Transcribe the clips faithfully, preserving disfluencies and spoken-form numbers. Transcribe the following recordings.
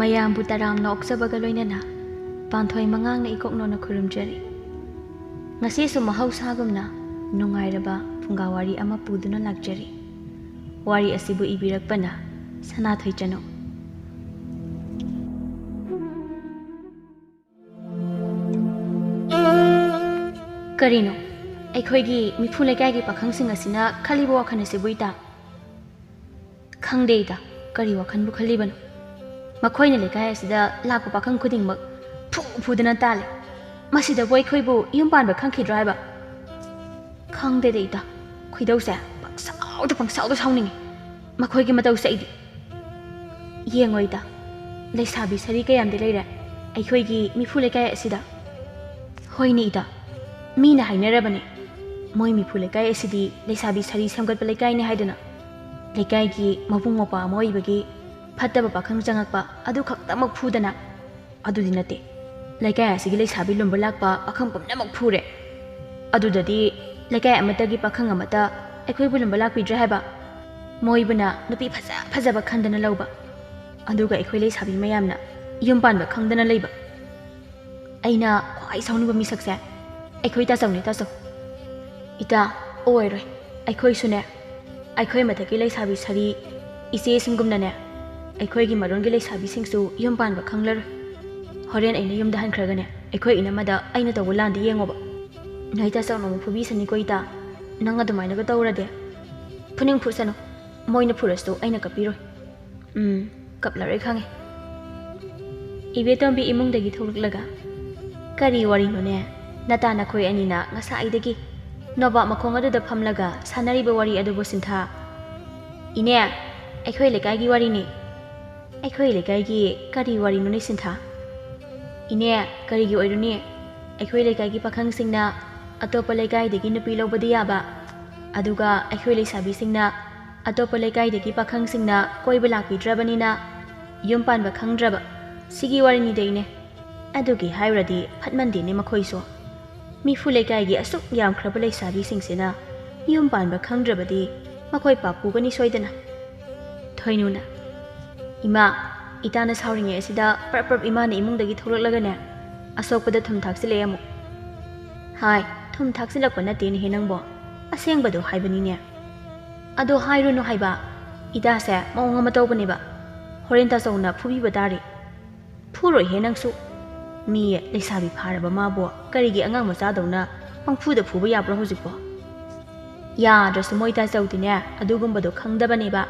ꯃꯌꯥꯝꯕꯨ ꯇꯔꯥꯝꯅ ꯑꯣꯛꯆꯕꯒ ꯂꯣꯏꯅꯅ ꯄꯥꯟꯊꯣꯏ ꯃꯉꯥꯡꯅ ꯏꯀꯣꯛꯅꯣꯅ ꯈꯨꯔꯨꯝꯖꯔꯤ꯫ ꯉꯁꯤꯁꯨ ꯃꯍꯧꯁꯥꯒꯨꯝꯅ ꯅꯨꯡꯉꯥꯏꯔꯕ ꯐꯨꯡꯒꯥ ꯋꯥꯔꯤ ꯑꯃ ꯄꯨꯗꯨꯅ ꯂꯥꯛꯆꯔꯤ꯫ ꯋꯥꯔꯤ ꯑꯁꯤꯕꯨ ꯏꯕꯤꯔꯛꯄꯅ ꯁꯅꯥꯊꯣꯏ ꯆꯅꯨ꯫ ꯀꯔꯤꯅꯣ? ꯑꯩꯈꯣꯏꯒꯤ ꯃꯤꯐꯨ ꯂꯩꯀꯥꯏꯒꯤ ꯄꯥꯈꯪꯁꯤꯡ ꯑꯁꯤꯅ ꯈꯜꯂꯤꯕ ꯋꯥꯈꯜ ꯑꯁꯤꯕꯨ ꯏꯇꯥ? ꯈꯪꯗꯦ ꯏꯇꯥ, ꯀꯔꯤ ꯋꯥꯈꯜꯕꯨ ꯈꯜꯂꯤꯕꯅꯣ? ꯃꯈꯣꯏꯅ ꯂꯩꯀꯥꯏ ꯑꯁꯤꯗ ꯂꯥꯛꯄ ꯄꯥꯈꯪ ꯈꯨꯗꯤꯡꯃꯛ ꯐꯨ ꯐꯨꯗꯅ ꯇꯥꯜꯂꯦ꯫ ꯃꯁꯤꯗꯕꯨ ꯑꯩꯈꯣꯏꯕꯨ ꯌꯨꯝ ꯄꯥꯟꯕ ꯈꯪꯈꯤꯗ꯭ꯔꯣ ꯍꯥꯏꯕ? ꯈꯪꯗꯦꯗ ꯏꯇꯥ, ꯈꯣꯏꯗꯧꯁꯦ ꯄꯪꯁꯥꯎꯗ ꯄꯪꯁꯥꯎꯗ ꯁꯥꯎꯅꯤꯡꯉꯤ꯫ ꯃꯈꯣꯏꯒꯤ ꯃꯇꯧꯁꯦ ꯑꯩꯗꯤ꯫ ꯌꯦꯡꯉꯣ ꯏꯇꯥ, ꯂꯩꯁꯥꯕꯤ ꯁꯥꯔꯤ ꯀꯌꯥꯝꯗꯤ ꯂꯩꯔꯦ ꯑꯩꯈꯣꯏꯒꯤ ꯃꯤꯐꯨ ꯂꯩꯀꯥꯏ ꯑꯁꯤꯗ꯫ ꯍꯣꯏꯅꯦ ꯏꯇꯥ, ꯃꯤꯅ ꯍꯥꯏꯅꯔꯕꯅꯦ, ꯃꯣꯏ ꯃꯤꯐꯨ ꯂꯩꯀꯥꯏ ꯑꯁꯤꯗꯤ ꯂꯩꯁꯥꯕꯤ ꯁꯥꯔꯤ ꯁꯦꯝꯒꯠꯄ ꯂꯩꯀꯥꯏꯅꯦ ꯍꯥꯏꯗꯅ꯫ ꯂꯩꯀꯥꯏꯒꯤ ꯃꯕꯨꯡ ꯃꯧꯄ꯭ꯋꯥ ꯑꯃ ꯑꯣꯏꯕꯒꯤ ꯐꯠꯇꯕ ꯄꯥꯈꯪ ꯆꯪꯉꯛꯄ ꯑꯗꯨ ꯈꯛꯇꯃꯛ ꯐꯨꯗꯅ꯫ ꯑꯗꯨꯗꯤ ꯅꯠꯇꯦ, ꯂꯩꯀꯥꯏ ꯑꯁꯤꯒꯤ ꯂꯩꯁꯥꯕꯤ ꯂꯨꯝꯕ ꯂꯥꯛꯄ ꯄꯥꯈꯪ ꯄꯨꯝꯅꯃꯛ ꯐꯨꯔꯦ꯫ ꯑꯗꯨꯗꯗꯤ ꯂꯩꯀꯥꯏ ꯑꯃꯠꯇꯒꯤ ꯄꯥꯈꯪ ꯑꯃꯠꯇ ꯑꯩꯈꯣꯏꯕꯨ ꯂꯨꯝꯕ ꯂꯥꯛꯄꯤꯗ꯭ꯔꯦ ꯍꯥꯏꯕ? ꯃꯣꯏꯕꯨꯅ ꯅꯨꯄꯤ ꯐꯖ ꯐꯖꯕ ꯈꯟꯗꯅ ꯂꯧꯕ, ꯑꯗꯨꯒ ꯑꯩꯈꯣꯏ ꯂꯩꯁꯥꯕꯤ ꯃꯌꯥꯝꯅ ꯌꯨꯝ ꯄꯥꯟꯕ ꯈꯪꯗꯅ ꯂꯩꯕ꯫ ꯑꯩꯅ ꯈ꯭ꯋꯥꯏ ꯁꯥꯎꯅꯤꯡꯕ ꯃꯤꯁꯛꯁꯦ ꯑꯩꯈꯣꯏ ꯇꯥꯆꯧꯅꯦ, ꯇꯥꯆꯧ꯫ ꯏꯇꯥ, ꯑꯣꯏꯔꯣꯏ꯫ ꯑꯩꯈꯣꯏꯁꯨꯅꯦ, ꯑꯩꯈꯣꯏ ꯃꯊꯛꯀꯤ ꯂꯩꯁꯥꯕꯤ ꯁꯥꯔꯤ ꯏꯆꯦꯁꯤꯡꯒꯨꯝꯅꯅꯦ, ꯑꯩꯈꯣꯏꯒꯤ ꯃꯔꯣꯟꯒꯤ ꯂꯩꯁꯥꯕꯤꯁꯤꯡꯁꯨ ꯌꯨꯝ ꯄꯥꯟꯕ ꯈꯪꯂꯔꯣꯏ꯫ ꯍꯣꯔꯦꯟ ꯑꯩꯅ ꯌꯨꯝꯗ ꯍꯟꯈ꯭ꯔꯒꯅꯦ, ꯑꯩꯈꯣꯏ ꯏꯅꯝꯃꯗ ꯑꯩꯅ ꯇꯧꯕ ꯂꯥꯟꯗꯤ ꯌꯦꯡꯉꯣꯕ꯫ ꯅꯣꯏ ꯇꯥꯆꯧꯅ ꯑꯃꯨꯛ ꯐꯨꯕꯤꯁꯅꯤꯀꯣ ꯏꯇꯥ, ꯅꯪ ꯑꯗꯨꯃꯥꯏꯅꯒ ꯇꯧꯔꯗꯤ꯫ ꯐꯨꯅꯤꯡ ꯐꯨꯁꯅꯨ, ꯃꯣꯏꯅ ꯐꯨꯔꯁꯨ ꯑꯩꯅ ꯀꯞꯄꯤꯔꯣꯏ꯫ ꯎꯝ, ꯀꯞꯂꯔꯣꯏ ꯈꯪꯉꯦ꯫ ꯏꯕꯦꯇꯣꯝꯕꯤ ꯏꯃꯨꯡꯗꯒꯤ ꯊꯣꯛꯂꯛꯂꯒ, "ꯀꯔꯤ ꯋꯥꯔꯤꯅꯣꯅꯦ? ꯅꯇꯥ ꯅꯈꯣꯏ ꯑꯅꯤꯅ ꯉꯁꯥꯏꯗꯒꯤ ꯅꯣꯕꯥꯞ ꯃꯈꯣꯡ ꯑꯗꯨꯗ ꯐꯝꯂꯒ ꯁꯥꯟꯅꯔꯤꯕ ꯋꯥꯔꯤ ꯑꯗꯨꯕꯨ, ꯁꯤꯟꯊꯥ?" "ꯏꯅꯦ, ꯑꯩꯈꯣꯏ ꯂꯩꯀꯥꯏꯒꯤ ꯋꯥꯔꯤꯅꯤ꯫" "ꯑꯩꯈꯣꯏ ꯂꯩꯀꯥꯏꯒꯤ ꯀꯔꯤ ꯋꯥꯔꯤꯅꯣꯅꯦ, ꯁꯤꯟꯊꯥ?" "ꯏꯅꯦ, ꯀꯔꯤꯒꯤ ꯑꯣꯏꯔꯨꯅꯤ? ꯑꯩꯈꯣꯏ ꯂꯩꯀꯥꯏꯒꯤ ꯄꯥꯈꯪꯁꯤꯡꯅ ꯑꯇꯣꯞꯄ ꯂꯩꯀꯥꯏꯗꯒꯤ ꯅꯨꯄꯤ ꯂꯧꯕꯗꯤ ꯌꯥꯕ, ꯑꯗꯨꯒ ꯑꯩꯈꯣꯏ ꯂꯩꯁꯥꯕꯤꯁꯤꯡꯅ ꯑꯇꯣꯞꯄ ꯂꯩꯀꯥꯏꯗꯒꯤ ꯄꯥꯈꯪꯁꯤꯡꯅ ꯀꯣꯏꯕ ꯂꯥꯛꯄꯤꯗ꯭ꯔꯕꯅꯤꯅ ꯌꯨꯝ ꯄꯥꯟꯕ ꯈꯪꯗ꯭ꯔꯕ, ꯁꯤꯒꯤ ꯋꯥꯔꯤꯅꯤꯗ ꯏꯅꯦ꯫ ꯑꯗꯨꯒꯤ ꯍꯥꯏꯔꯨꯔꯗꯤ ꯐꯠꯃꯟꯗꯦꯅꯦ ꯃꯈꯣꯏꯁꯨ꯫ ꯃꯤꯐꯨ ꯂꯩꯀꯥꯏꯒꯤ ꯑꯁꯨꯛ ꯌꯥꯝꯈ꯭ꯔꯕ ꯂꯩꯁꯥꯕꯤꯁꯤꯡꯁꯤꯅ ꯌꯨꯝ ꯄꯥꯟꯕ ꯈꯪꯗ꯭ꯔꯕꯗꯤ ꯃꯈꯣꯏ ꯄꯥꯞ ꯄꯨꯒꯅꯤ ꯁꯣꯏꯗꯅ꯫" ꯊꯣꯏꯅꯨꯅ, "ꯏꯃꯥ, ꯏꯇꯥꯅ ꯁꯥꯎꯔꯤꯉꯩ ꯑꯁꯤꯗ ꯄ꯭ꯔꯞ ꯄ꯭ꯔꯞ ꯏꯃꯥꯅ ꯏꯃꯨꯡꯗꯒꯤ ꯊꯣꯛꯂꯛꯂꯒꯅꯦ, ꯑꯁꯣꯛꯄꯗ ꯊꯨꯝ ꯊꯥꯛꯆꯤꯜꯂꯛꯑꯦ ꯑꯃꯨꯛ꯫ ꯍꯥꯏ, ꯊꯨꯝ ꯊꯥꯛꯆꯤꯜꯂꯛꯄ ꯅꯠꯇꯦꯅꯦꯍꯦ ꯅꯪꯕꯣ, ꯑꯁꯦꯡꯕꯗꯣ ꯍꯥꯏꯕꯅꯤꯅꯦ꯫ ꯑꯗꯣ ꯍꯥꯏꯔꯨꯅꯨ ꯍꯥꯏꯕ, ꯏꯇꯥꯁꯦ ꯃꯑꯣꯡ ꯑꯃ ꯇꯧꯕꯅꯦꯕ꯫ ꯍꯣꯔꯦꯟ ꯇꯥꯆꯧꯅ ꯐꯨꯕꯤꯕ ꯇꯥꯔꯦ꯫ ꯐꯨꯔꯣꯏꯍꯦ ꯅꯪꯁꯨ꯫ ꯃꯤ ꯂꯩꯁꯥꯕꯤ ꯐꯥꯔꯕ ꯃꯥꯕꯨ ꯀꯔꯤꯒꯤ ꯑꯉꯥꯡ ꯃꯆꯥꯗꯧꯅ ꯄꯪꯐꯨꯗ ꯐꯨꯕ ꯌꯥꯕ꯭ꯔꯣ ꯍꯧꯖꯤꯛꯄꯣ? ꯌꯥꯗ꯭ꯔꯁꯨ ꯃꯣꯏ ꯇꯥꯆꯧꯗꯤꯅꯦ ꯑꯗꯨꯒꯨꯝꯕꯗꯣ ꯈꯪꯗꯕꯅꯦꯕ꯫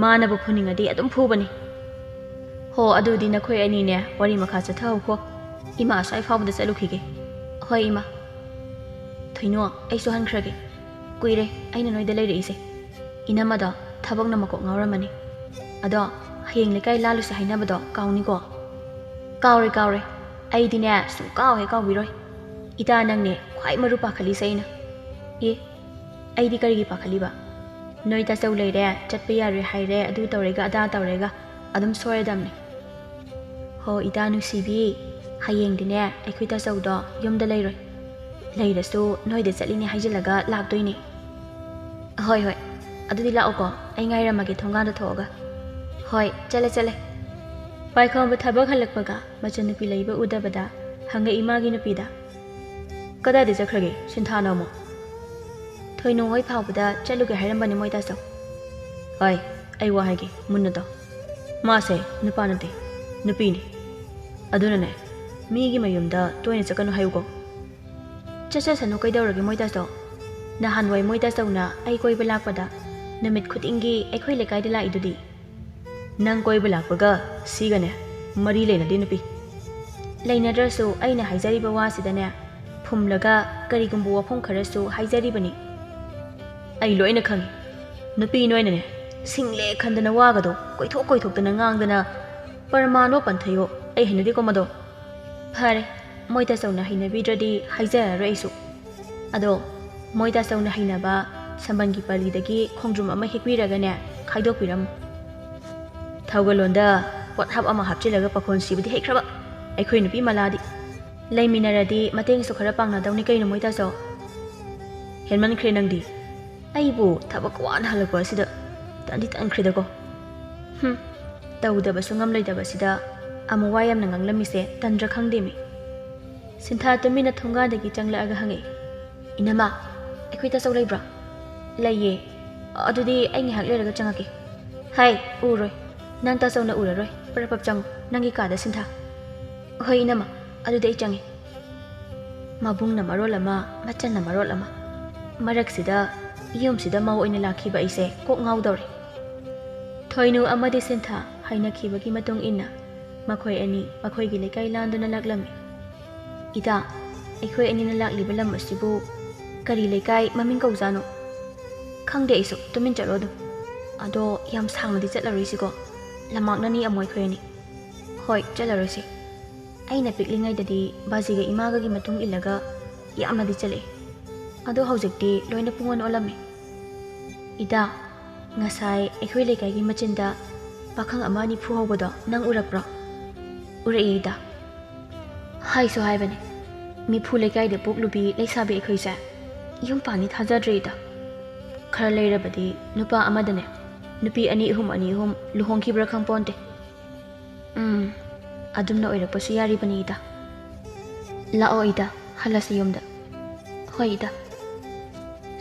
ꯃꯥꯅꯕꯨ ꯐꯨꯅꯤꯡꯉꯗꯤ ꯑꯗꯨꯝ ꯐꯨꯕꯅꯤ꯫ ꯍꯣ, ꯑꯗꯨꯗꯤ ꯅꯈꯣꯏ ꯑꯅꯤꯅꯦ ꯋꯥꯔꯤ ꯃꯈꯥ ꯆꯠꯊꯍꯧꯈꯣ꯫ ꯏꯃꯥ ꯑꯁ꯭ꯋꯥꯏ ꯐꯥꯎꯕꯗ ꯆꯠꯂꯨꯈꯤꯒꯦ꯫ ꯍꯣꯏ ꯏꯃꯥ꯫ ꯊꯣꯏꯅꯣ, ꯑꯩꯁꯨ ꯍꯟꯈ꯭ꯔꯒꯦ꯫ ꯀꯨꯏꯔꯦ ꯑꯩꯅ ꯅꯣꯏꯗ ꯂꯩꯔꯛꯏꯁꯦ꯫ ꯏꯅꯝꯃꯗꯣ ꯊꯕꯛꯅ ꯃꯀꯣꯛ ꯉꯥꯎꯔꯝꯃꯅꯤ꯫ ꯑꯗꯣ ꯍꯌꯦꯡ ꯂꯩꯀꯥꯏ ꯂꯥꯜꯂꯨꯁꯦ ꯍꯥꯏꯅꯕꯗꯣ ꯀꯥꯎꯅꯤꯀꯣ? ꯀꯥꯎꯔꯣꯏ, ꯀꯥꯎꯔꯣꯏ꯫ ꯑꯩꯗꯤꯅꯦ ꯁꯨꯡꯀꯥꯎ ꯍꯦꯛ ꯀꯥꯎꯕꯤꯔꯣꯏ꯫ ꯏꯇꯥ, ꯅꯪꯅꯦ ꯈ꯭ꯋꯥꯏ ꯃꯔꯨ ꯄꯥꯈꯠꯂꯤꯁꯦ ꯑꯩꯅ꯫ ꯑꯦ, ꯑꯩꯗꯤ ꯀꯔꯤꯒꯤ ꯄꯥꯈꯠꯂꯤꯕ? ꯅꯣꯏ ꯇꯥꯆꯧ ꯂꯩꯔꯦ, ꯆꯠꯄ ꯌꯥꯔꯣꯏ ꯍꯥꯏꯔꯦ, ꯑꯗꯨ ꯇꯧꯔꯦꯒ ꯑꯗꯥ ꯇꯧꯔꯦꯒ ꯑꯗꯨꯝ ꯁꯣꯏꯔꯗꯝꯅꯦ꯫ ꯍꯣ ꯏꯇꯥ ꯅꯨꯡꯁꯤꯕꯤ, ꯍꯌꯦꯡꯗꯤꯅꯦ ꯑꯩꯈꯣꯏ ꯇꯥꯆꯧꯗꯣ ꯌꯨꯝꯗ ꯂꯩꯔꯣꯏ꯫ ꯂꯩꯔꯁꯨ ꯅꯣꯏꯗ ꯆꯠꯂꯤꯅꯦ ꯍꯥꯏꯖꯤꯜꯂꯒ ꯂꯥꯛꯇꯣꯏꯅꯦ꯫ ꯍꯣꯏ ꯍꯣꯏ, ꯑꯗꯨꯗꯤ ꯂꯥꯛꯑꯣꯀꯣ, ꯑꯩ ꯉꯥꯏꯔꯝꯃꯒꯦ ꯊꯣꯡꯒꯥꯟꯗ ꯊꯣꯛꯑꯒ꯫ ꯍꯣꯏ, ꯆꯠꯂꯦ ꯆꯠꯂꯦ꯫ ꯄꯥꯏꯈꯣꯝꯕ ꯊꯕꯛ ꯍꯜꯂꯛꯄꯒ ꯃꯆꯟꯅꯨꯄꯤ ꯂꯩꯕ ꯎꯗꯕꯗ ꯍꯪꯉꯛꯏ ꯃꯥꯒꯤ ꯅꯨꯄꯤꯗ꯫ ꯀꯗꯥꯏꯗ ꯆꯠꯈ꯭ꯔꯒꯦ ꯁꯤꯟꯊꯥꯅ ꯑꯃꯨꯛ? ꯊꯣꯏꯅꯨ ꯍꯣꯏ ꯐꯥꯎꯕꯗ ꯆꯠꯂꯨꯒꯦ ꯍꯥꯏꯔꯝꯕꯅꯤ ꯃꯣꯏ ꯇꯥꯆꯧ꯫ ꯍꯣꯏ, ꯑꯩ ꯋꯥ ꯍꯥꯏꯒꯦ ꯃꯨꯟꯅ ꯇꯥꯎ꯫ ꯃꯥꯁꯦ ꯅꯨꯄꯥ ꯅꯠꯇꯦ, ꯅꯨꯄꯤꯅꯤ꯫ ꯑꯗꯨꯅꯅꯦ, ꯃꯤꯒꯤ ꯃꯌꯨꯝꯗ ꯇꯣꯏꯅ ꯆꯠꯀꯅꯨ ꯍꯥꯏꯌꯨꯀꯣ꯫ ꯆꯠꯆꯁꯅꯨ ꯀꯩꯗꯧꯔꯒꯦ ꯃꯣꯏ ꯇꯥꯆꯧ? ꯅꯍꯥꯟꯋꯥꯏ ꯃꯣꯏ ꯇꯥꯆꯧꯅ ꯑꯩ ꯀꯣꯏꯕ ꯂꯥꯛꯄꯗ ꯅꯨꯃꯤꯠ ꯈꯨꯗꯤꯡꯒꯤ ꯑꯩꯈꯣꯏ ꯂꯩꯀꯥꯏꯗ ꯂꯥꯛꯏꯗꯨꯗꯤ꯫ ꯅꯪ ꯀꯣꯏꯕ ꯂꯥꯛꯄꯒ ꯁꯤꯒꯅꯦ ꯃꯔꯤ ꯂꯩꯅꯗꯦ ꯅꯨꯄꯤ꯫ ꯂꯩꯅꯗ꯭ꯔꯁꯨ ꯑꯩꯅ ꯍꯥꯏꯖꯔꯤꯕ ꯋꯥꯁꯤꯗꯅꯦ ꯐꯨꯝꯂꯒ ꯀꯔꯤꯒꯨꯝꯕ ꯋꯥꯐꯝ ꯈꯔꯁꯨ ꯍꯥꯏꯖꯔꯤꯕꯅꯤ꯫ ꯑꯩ ꯂꯣꯏꯅ ꯈꯪꯉꯤ꯫ ꯅꯨꯄꯤ ꯅꯣꯏꯅꯅꯦ ꯁꯤꯡꯂꯦ ꯈꯟꯗꯅ ꯋꯥꯒꯗꯣ ꯀꯣꯏꯊꯣꯛ ꯀꯣꯏꯊꯣꯛꯇꯅ ꯉꯥꯡꯗꯅ ꯄꯔꯃꯥꯟꯗꯣ ꯄꯟꯊꯩꯌꯣ꯫ ꯑꯩ ꯍꯩꯅꯗꯦꯀꯣ ꯃꯗꯣ꯫ ꯐꯔꯦ, ꯃꯣꯏ ꯇꯥꯆꯧꯅ ꯍꯩꯅꯕꯤꯗ꯭ꯔꯗꯤ ꯍꯥꯏꯖꯔꯔꯣꯏ ꯑꯩꯁꯨ꯫ ꯑꯗꯣ ꯃꯣꯏ ꯇꯥꯆꯧꯅ ꯍꯩꯅꯕ ꯁꯝꯕꯜꯒꯤ ꯄꯂꯤꯗꯒꯤ ꯈꯣꯡꯗ꯭ꯔꯨꯝ ꯑꯃ ꯍꯦꯛꯄꯤꯔꯒꯅꯦ ꯈꯥꯏꯗꯣꯛꯄꯤꯔꯝꯃꯨ꯫ ꯊꯧꯒꯜꯂꯣꯟꯗ ꯄꯣꯠꯍꯥꯞ ꯑꯃ ꯍꯥꯞꯆꯤꯜꯂꯒ ꯄꯥꯈꯣꯟ ꯁꯤꯕꯗꯤ ꯍꯩꯈ꯭ꯔꯕ ꯑꯩꯈꯣꯏ ꯅꯨꯄꯤ ꯃꯂꯥꯗꯤ꯫ ꯂꯩꯃꯤꯟꯅꯔꯗꯤ ꯃꯇꯦꯡꯁꯨ ꯈꯔ ꯄꯥꯡꯅꯗꯧꯅꯤ ꯀꯩꯅꯣ ꯃꯣꯏ ꯇꯥꯆꯧ꯫ ꯍꯦꯟꯃꯟꯈ꯭ꯔꯦ ꯅꯪꯗꯤ꯫ ꯑꯩꯕꯨ ꯊꯕꯛ ꯋꯥꯅ ꯍꯜꯂꯛꯄ ꯑꯁꯤꯗ ꯇꯟꯗꯤ ꯇꯟꯈ꯭ꯔꯦꯗꯀꯣ꯫ ꯍꯨꯝ꯫ ꯇꯧꯗꯕꯁꯨ ꯉꯝꯂꯣꯏꯗꯕꯁꯤꯗ ꯑꯃꯨꯛ ꯋꯥ ꯌꯥꯝꯅ ꯉꯥꯡꯂꯝꯃꯤꯁꯦ ꯇꯟꯗ꯭ꯔꯥ ꯈꯪꯗꯦꯃꯤ꯫ ꯁꯤꯟꯊꯥ ꯇꯨꯃꯤꯟꯅ ꯊꯣꯡꯒꯥꯟꯗꯒꯤ ꯆꯪꯂꯛꯑꯒ ꯍꯪꯉꯛꯏ, "ꯏꯅꯝꯃ, ꯑꯩꯈꯣꯏ ꯇꯥꯆꯧ ꯂꯩꯕ꯭ꯔꯣ?" "ꯂꯩꯌꯦ꯫ ꯑꯗꯨꯗꯤ ꯑꯩ ꯉꯥꯏꯍꯥꯛ ꯂꯩꯔꯒ ꯆꯪꯉꯛꯀꯦ꯫" "ꯍꯥꯏ, ꯎꯔꯣꯏ꯫ ꯅꯪ ꯇꯥꯆꯧꯅ ꯎꯔꯔꯣꯏ꯫ ꯄꯔꯞ ꯄꯔꯞ ꯆꯪꯉꯣ, ꯅꯪꯒꯤ ꯀꯥꯗ, ꯁꯤꯟꯊꯥ꯫" "ꯍꯣꯏ ꯏꯅꯝꯃ, ꯑꯗꯨꯗꯤ ꯑꯩ ꯆꯪꯉꯦ꯫" ꯃꯕꯨꯡꯅ ꯃꯔꯣꯜ ꯑꯃ, ꯃꯆꯟꯅ ꯃꯔꯣꯜ ꯑꯃ꯫ ꯃꯔꯛꯁꯤꯗ ꯌꯨꯝꯁꯤꯗ ꯃꯧ ꯑꯣꯏꯅ ꯂꯥꯛꯈꯤꯕ ꯑꯩꯁꯦ ꯀꯣꯛ ꯉꯥꯎꯗꯧꯔꯦ꯫ ꯊꯣꯏꯅꯨ ꯑꯃꯗꯤ ꯁꯤꯟꯊꯥ ꯍꯥꯏꯅꯈꯤꯕꯒꯤ ꯃꯇꯨꯡ ꯏꯟꯅ ꯃꯈꯣꯏ ꯑꯅꯤ ꯃꯈꯣꯏꯒꯤ ꯂꯩꯀꯥꯏ ꯂꯥꯟꯗꯨꯅ ꯂꯥꯛꯂꯝꯃꯤ꯫ "ꯏꯇꯥ, ꯑꯩꯈꯣꯏ ꯑꯅꯤꯅ ꯂꯥꯛꯂꯤꯕ ꯂꯝ ꯑꯁꯤꯕꯨ ꯀꯔꯤ ꯂꯩꯀꯥꯏ ꯃꯃꯤꯡ ꯀꯧꯖꯥꯠꯅꯣ?" "ꯈꯪꯗꯦ ꯑꯩꯁꯨ, ꯇꯨꯃꯤꯟ ꯆꯠꯂꯣ ꯑꯗꯨꯝ꯫ ꯑꯗꯣ ꯌꯥꯝ ꯁꯥꯡꯅꯗꯤ ꯆꯠꯂꯔꯣꯏꯁꯤꯀꯣ, ꯂꯝꯃꯥꯛꯅꯅꯤ ꯑꯃꯨꯛ ꯑꯩꯈꯣꯏ ꯑꯅꯤ꯫" "ꯍꯣꯏ, ꯆꯠꯂꯔꯣꯏꯁꯤ꯫ ꯑꯩꯅ ꯄꯤꯛꯂꯤꯉꯩꯗꯗꯤ ꯕꯥꯖꯤꯒ ꯏꯃꯥꯒꯒꯤ ꯃꯇꯨꯡ ꯏꯜꯂꯒ ꯌꯥꯝꯅꯗꯤ ꯆꯠꯂꯛꯑꯦ꯫ ꯑꯗꯣ ꯍꯧꯖꯤꯛꯇꯤ ꯂꯣꯏꯅ ꯄꯨꯡꯑꯣꯟ ꯑꯣꯜꯂꯝꯃꯦ꯫" "ꯏꯇꯥ, ꯉꯁꯥꯏ ꯑꯩꯈꯣꯏ ꯂꯩꯀꯥꯏꯒꯤ ꯃꯆꯤꯟꯗ ꯄꯥꯈꯪ ꯑꯃ ꯑꯅꯤ ꯐꯨꯍꯧꯕꯗꯣ ꯅꯪ ꯎꯔꯛꯄ꯭ꯔꯣ?" "ꯎꯔꯛꯏ ꯏꯇꯥ꯫ ꯍꯥꯏꯁꯨ ꯍꯥꯏꯕꯅꯦ, ꯃꯤꯐꯨ ꯂꯩꯀꯥꯏꯗ ꯄꯣꯛꯂꯨꯕꯤ ꯂꯩꯁꯥꯕꯤ ꯑꯩꯈꯣꯏꯁꯦ ꯌꯨꯝ ꯄꯥꯟꯅꯤ ꯊꯥꯖꯗ꯭ꯔꯦ ꯏꯇꯥ꯫ ꯈꯔ ꯂꯩꯔꯕꯗꯤ ꯅꯨꯄꯥ ꯑꯃꯗꯅꯦ ꯅꯨꯄꯤ ꯑꯅꯤ ꯑꯍꯨꯝ, ꯑꯅꯤ ꯑꯍꯨꯝ ꯂꯨꯍꯣꯡꯈꯤꯕ꯭ꯔꯥ ꯈꯪꯄꯣꯟꯇꯦ꯫" "ꯎꯝ, ꯑꯗꯨꯝꯅ ꯑꯣꯏꯔꯛꯄꯁꯨ ꯌꯥꯔꯤꯕꯅꯤ ꯏꯇꯥ꯫" "ꯂꯥꯛꯑꯣ ꯏꯇꯥ, ꯍꯜꯂꯁꯤ ꯌꯨꯝꯗ꯫" "ꯍꯣꯏ ꯏꯇꯥ꯫"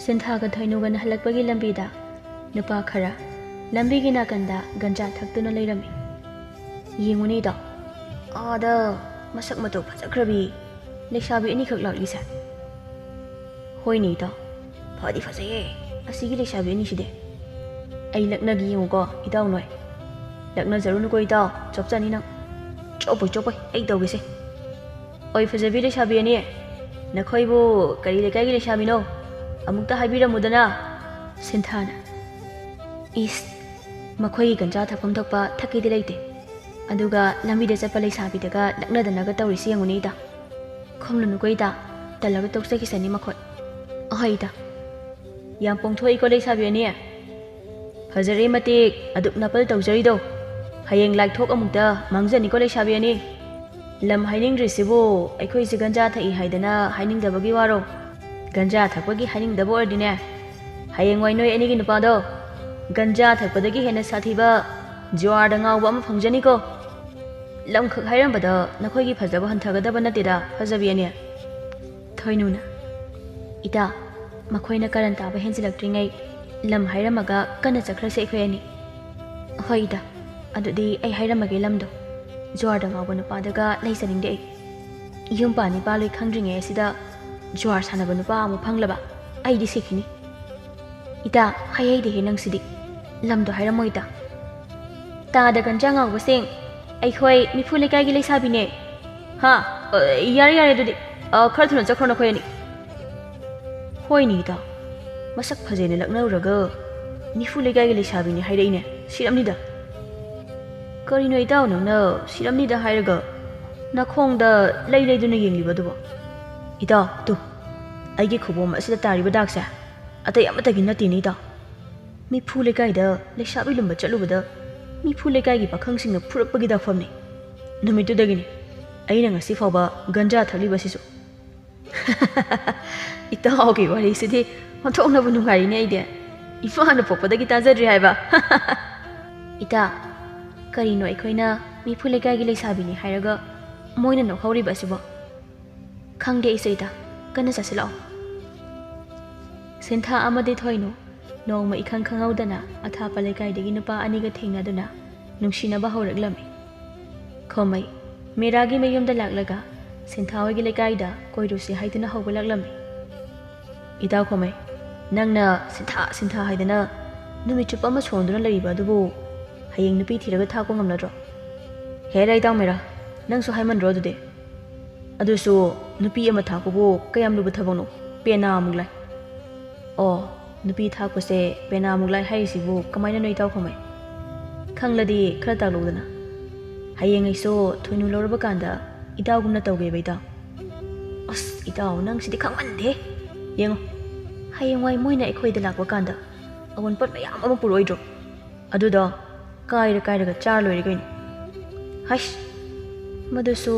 ꯁꯤꯟꯊꯥꯒ ꯊꯣꯏꯅꯨꯒꯅ ꯍꯜꯂꯛꯄꯒꯤ ꯂꯝꯕꯤꯗ ꯅꯨꯄꯥ ꯈꯔ ꯂꯝꯕꯤꯒꯤ ꯅꯥꯀꯟꯗ ꯒꯟꯖꯥ ꯊꯛꯇꯨꯅ ꯂꯩꯔꯝꯃꯤ꯫ "ꯌꯦꯡꯉꯨꯅꯦ ꯏꯇꯥ, ꯑꯥꯗ ꯃꯁꯛ ꯃꯇꯧ ꯐꯖꯈ꯭ꯔꯕꯤ ꯂꯩꯁꯥꯕꯤ ꯑꯅꯤꯈꯛ ꯂꯥꯛꯂꯤꯁꯦ꯫" "ꯍꯣꯏꯅꯦ ꯏꯇꯥꯎ, ꯐꯗꯤ ꯐꯖꯩꯌꯦ ꯑꯁꯤꯒꯤ ꯂꯩꯁꯥꯕꯤ ꯑꯅꯤꯁꯤꯗꯤ꯫ ꯑꯩ ꯂꯛꯅꯒꯦ ꯌꯦꯡꯉꯨꯀꯣ ꯏꯇꯥꯎ ꯅꯣꯏ꯫" "ꯂꯛꯅꯖꯔꯨꯅꯨꯀꯣ ꯏꯇꯥꯎ, ꯆꯣꯞꯆꯅꯤ ꯅꯪ꯫" "ꯆꯣꯞꯄꯣꯏ, ꯆꯣꯞꯄꯣꯏ, ꯑꯩ ꯇꯧꯒꯦꯁꯦ꯫ ꯑꯣꯏ ꯐꯖꯕꯤ ꯂꯩꯁꯥꯕꯤ ꯑꯅꯤ, ꯅꯈꯣꯏꯕꯨ ꯀꯔꯤ ꯂꯩꯀꯥꯏꯒꯤ ꯂꯩꯁꯥꯕꯤꯅꯣ? ꯑꯃꯨꯛꯇ ꯍꯥꯏꯕꯤꯔꯝꯃꯨꯗꯅ꯫" ꯁꯤꯟꯊꯥꯅ, "ꯏꯁ, ꯃꯈꯣꯏꯒꯤ ꯒꯟꯖꯥ ꯊꯛꯐꯝ ꯊꯣꯛꯄ ꯊꯛꯀꯦꯗꯤ ꯂꯩꯇꯦ꯫ ꯑꯗꯨꯒ ꯂꯝꯕꯤꯗ ꯆꯠꯄ ꯂꯩꯁꯥꯕꯤꯗꯒ ꯂꯛꯅꯗꯅꯒ ꯇꯧꯔꯤꯁꯤ ꯌꯦꯡꯉꯨꯅꯦ ꯏꯇꯥ꯫ ꯈꯣꯝꯂꯨꯅꯨꯀꯣ ꯏꯇꯥ, ꯇꯜꯂꯒ ꯇꯣꯛꯆꯈꯤꯁꯅꯤ ꯃꯈꯣꯏ꯫" "ꯑꯍꯣꯏ ꯏꯇꯥ꯫" "ꯌꯥꯝ ꯄꯣꯡꯊꯣꯛꯏꯀꯣ ꯂꯩꯁꯥꯕꯤ ꯑꯅꯤ꯫ ꯐꯖꯔꯦ ꯃꯇꯤꯛ ꯑꯗꯨꯛ ꯅꯥꯄꯜ ꯇꯧꯖꯔꯤꯗꯣ꯫ ꯍꯌꯦꯡ ꯂꯥꯏꯊꯣꯛ ꯑꯃꯨꯛꯇ ꯃꯥꯡꯖꯅꯤꯀꯣ ꯂꯩꯁꯥꯕꯤ ꯑꯅꯤ꯫ ꯂꯝ ꯍꯥꯏꯅꯤꯡꯗ꯭ꯔꯤꯁꯤꯕꯨ ꯑꯩꯈꯣꯏꯁꯦ ꯒꯟꯖꯥ ꯊꯛꯏ ꯍꯥꯏꯗꯅ ꯍꯥꯏꯅꯤꯡꯗꯕꯒꯤ ꯋꯥꯔꯣ? ꯒꯟꯖꯥ ꯊꯛꯄꯒꯤ ꯍꯥꯏꯅꯤꯡꯗꯕ ꯑꯣꯏꯔꯗꯤꯅꯦ, ꯍꯌꯦꯡꯋꯥꯏ ꯅꯣꯏ ꯑꯅꯤꯒꯤ ꯅꯨꯄꯥꯗꯣ ꯒꯟꯖꯥ ꯊꯛꯄꯗꯒꯤ ꯍꯦꯟꯅ ꯁꯥꯊꯤꯕ ꯖꯨꯋꯥꯔꯗ ꯉꯥꯎꯕ ꯑꯃ ꯐꯪꯖꯅꯤꯀꯣ꯫ ꯂꯝꯈꯛ ꯍꯥꯏꯔꯝꯕꯗ ꯅꯈꯣꯏꯒꯤ ꯐꯖꯕ ꯍꯟꯊꯒꯗꯕ ꯅꯠꯇꯦꯗ, ꯐꯖꯕꯤ ꯑꯅꯤ꯫ ꯊꯣꯏꯅꯨꯅ, "ꯏꯇꯥ, ꯃꯈꯣꯏꯅ ꯀꯔꯟ ꯇꯥꯕ ꯍꯦꯟꯖꯤꯜꯂꯛꯇ꯭ꯔꯤꯉꯩ ꯂꯝ ꯍꯥꯏꯔꯝꯃꯒ ꯀꯟꯅ ꯆꯠꯈ꯭ꯔꯁꯦ ꯑꯩꯈꯣꯏ ꯑꯅꯤ꯫" "ꯍꯣꯏ ꯏꯇꯥ, ꯑꯗꯨꯗꯤ ꯑꯩ ꯍꯥꯏꯔꯝꯃꯒꯦ ꯂꯝꯗꯣ꯫ ꯖꯨꯋꯥꯔꯗ ꯉꯥꯎꯕ ꯅꯨꯄꯥꯗꯒ ꯂꯩꯖꯅꯤꯡꯗꯦ ꯑꯩ꯫ ꯌꯨꯝ ꯄꯥꯟꯅꯤ ꯄꯥꯜꯂꯣꯏ ꯈꯪꯗ꯭ꯔꯤꯉꯩ ꯑꯁꯤꯗ ꯖꯨꯋꯥꯔ ꯁꯥꯟꯅꯕ ꯅꯨꯄꯥ ꯑꯃ ꯐꯪꯂꯕ ꯑꯩꯗꯤ ꯁꯤꯈꯤꯅꯤ꯫" "ꯏꯇꯥ, ꯍꯥꯏꯍꯩꯗꯦꯍꯦ ꯅꯪꯁꯤꯗꯤ꯫ ꯂꯝꯗꯣ ꯍꯥꯏꯔꯝꯃꯣ ꯏꯇꯥ꯫" "ꯇꯥꯗ ꯒꯟꯖꯥ ꯉꯥꯎꯕꯁꯤꯡ, ꯑꯩꯈꯣꯏ ꯃꯤꯐꯨ ꯂꯩꯀꯥꯏꯒꯤ ꯂꯩꯁꯥꯕꯤꯅꯦ꯫" "ꯍꯥ? ꯑ, ꯌꯥꯔꯦ, ꯌꯥꯔꯦ ꯑꯗꯨꯗꯤ꯫ ꯑ, ꯈꯔ ꯊꯨꯅ ꯆꯠꯈ꯭ꯔꯣ ꯅꯈꯣꯏ ꯑꯅꯤ꯫" "ꯍꯣꯏꯅꯦ ꯏꯇꯥ, ꯃꯁꯛ ꯐꯖꯩꯅ ꯂꯛꯅꯔꯨꯔꯒ ꯃꯤꯐꯨ ꯂꯩꯀꯥꯏꯒꯤ ꯂꯩꯁꯥꯕꯤꯅꯦ ꯍꯥꯏꯔꯛꯏꯅꯦ, ꯁꯤꯔꯝꯅꯤꯗ꯫" "ꯀꯔꯤꯅꯣ ꯏꯇꯥꯎ ꯅꯪꯅ ꯁꯤꯔꯝꯅꯤꯗ ꯍꯥꯏꯔꯒ? ꯅꯈꯣꯡꯗ ꯂꯩ ꯂꯩꯗꯨꯅ ꯌꯦꯡꯂꯤꯕ ꯑꯗꯨꯕꯣ?" "ꯏꯇꯥꯎ, ꯇꯨ, ꯑꯩꯒꯤ ꯈꯨꯕꯣꯝ ꯑꯁꯤꯗ ꯇꯥꯔꯤꯕ ꯗꯥꯛꯁꯦ ꯑꯇꯩ ꯑꯃꯠꯇꯒꯤ ꯅꯠꯇꯦꯅꯦ ꯏꯇꯥꯎ꯫ ꯃꯤꯐꯨ ꯂꯩꯀꯥꯏꯗ ꯂꯩꯁꯥꯕꯤ ꯂꯨꯝꯕ ꯆꯠꯂꯨꯕꯗ ꯃꯤꯐꯨ ꯂꯩꯀꯥꯏꯒꯤ ꯄꯥꯈꯪꯁꯤꯡꯅ ꯐꯨꯔꯛꯄꯒꯤ ꯗꯥꯛꯐꯝꯅꯤ꯫ ꯅꯨꯃꯤꯠꯇꯨꯗꯒꯤꯅꯤ ꯑꯩꯅ ꯉꯁꯤ ꯐꯥꯎꯕ ꯒꯟꯖꯥ ꯊꯛꯂꯤꯕꯁꯤꯁꯨ꯫" "ꯏꯇꯥꯎꯒꯤ ꯋꯥꯔꯤꯁꯤꯗꯤ ꯑꯣꯟꯊꯣꯛꯅꯕꯨ ꯅꯨꯡꯉꯥꯏꯔꯤꯅꯦ ꯑꯩꯗꯤ꯫ ꯏꯃꯥꯅ ꯄꯣꯛꯄꯗꯒꯤ ꯇꯥꯖꯗ꯭ꯔꯤ ꯍꯥꯏꯕ꯫" "ꯏꯇꯥ, ꯀꯔꯤꯅꯣ ꯑꯩꯈꯣꯏꯅ ꯃꯤꯐꯨ ꯂꯩꯀꯥꯏꯒꯤ ꯂꯩꯁꯥꯕꯤꯅꯤ ꯍꯥꯏꯔꯒ ꯃꯣꯏꯅ ꯅꯣꯛꯍꯧꯔꯤꯕ ꯑꯁꯤꯕꯣ?" "ꯈꯪꯗꯦ ꯑꯩꯁꯨ ꯏꯇꯥ, ꯀꯟꯅ ꯆꯥꯁꯤꯜꯂꯛꯑꯣ꯫" ꯁꯤꯟꯊꯥ ꯑꯃꯗꯤ ꯊꯣꯏꯅꯨ ꯅꯣꯡꯃ ꯏꯈꯪ ꯈꯪꯍꯧꯗꯅ ꯑꯊꯥꯞꯄ ꯂꯩꯀꯥꯏꯗꯒꯤ ꯅꯨꯄꯥ ꯑꯅꯤꯒ ꯊꯦꯡꯅꯗꯨꯅ ꯅꯨꯡꯁꯤꯅꯕ ꯍꯧꯔꯛꯂꯝꯃꯤ꯫ ꯈꯣꯃꯩ ꯃꯤꯔꯥꯒꯤ ꯃꯌꯨꯝꯗ ꯂꯥꯛꯂꯒ ꯁꯤꯟꯊꯥ ꯍꯣꯏꯒꯤ ꯂꯩꯀꯥꯏꯗ ꯀꯣꯏꯔꯨꯁꯤ ꯍꯥꯏꯗꯨꯅ ꯍꯧꯒꯠꯂꯛꯂꯝꯃꯤ꯫ "ꯏꯇꯥꯎ ꯈꯣꯃꯩ, ꯅꯪꯅ ꯁꯤꯟꯊꯥ ꯁꯤꯟꯊꯥ ꯍꯥꯏꯗꯅ ꯅꯨꯃꯤꯠ ꯆꯨꯞꯄ ꯑꯃ ꯁꯣꯟꯗꯨꯅ ꯂꯩꯔꯤꯕ ꯑꯗꯨꯕꯨ ꯍꯌꯦꯡ ꯅꯨꯄꯤ ꯊꯤꯔꯒ ꯊꯥꯛꯄ ꯉꯝꯂꯗ꯭ꯔꯣ?" "ꯍꯦꯔꯥ ꯏꯇꯥꯎ ꯃꯤꯔꯥ, ꯅꯪꯁꯨ ꯍꯥꯏꯃꯟꯗ꯭ꯔꯣ ꯑꯗꯨꯗꯤ? ꯑꯗꯨꯁꯨ ꯅꯨꯄꯤ ꯑꯃ ꯊꯥꯛꯄꯕꯨ ꯀꯌꯥꯝ ꯂꯨꯕ ꯊꯕꯛꯅꯣ? ꯄꯦꯅꯥ ꯑꯃꯨꯛ ꯂꯥꯏ꯫" "ꯑꯣ, ꯅꯨꯄꯤ ꯊꯥꯛꯄꯁꯦ ꯄꯦꯅꯥꯃꯨꯛ ꯂꯥꯏ ꯍꯥꯏꯔꯤꯁꯤꯕꯨ ꯀꯃꯥꯏꯅꯅꯣ ꯏꯇꯥꯎ ꯈꯣꯃꯩ? ꯈꯪꯂꯗꯤ ꯈꯔ ꯇꯥꯛꯂꯛꯎꯗꯅ꯫ ꯍꯌꯦꯡ ꯑꯩꯁꯨ ꯊꯣꯏꯅꯨ ꯂꯧꯔꯕ ꯀꯥꯟꯗ ꯏꯇꯥꯎꯒꯨꯝꯅ ꯇꯧꯒꯦꯕ ꯏꯇꯥꯎ꯫" "ꯑꯁ ꯏꯇꯥꯎ, ꯅꯪꯁꯤꯗꯤ ꯈꯪꯃꯟꯗꯦ꯫ ꯌꯦꯡꯉꯣ, ꯍꯌꯦꯡꯋꯥꯏ ꯃꯣꯏꯅ ꯑꯩꯈꯣꯏꯗ ꯂꯥꯛꯄ ꯀꯥꯟꯗ ꯑꯑꯣꯟꯄꯣꯠ ꯃꯌꯥꯝ ꯑꯃ ꯄꯨꯔꯛꯑꯣꯏꯗ꯭ꯔꯣ? ꯑꯗꯨꯗꯣ ꯀꯥꯏꯔ ꯀꯥꯏꯔꯒ ꯆꯥꯔ ꯂꯣꯏꯔꯦ ꯀꯩꯅꯣ꯫" "ꯍꯩꯁ, ꯃꯗꯨꯁꯨ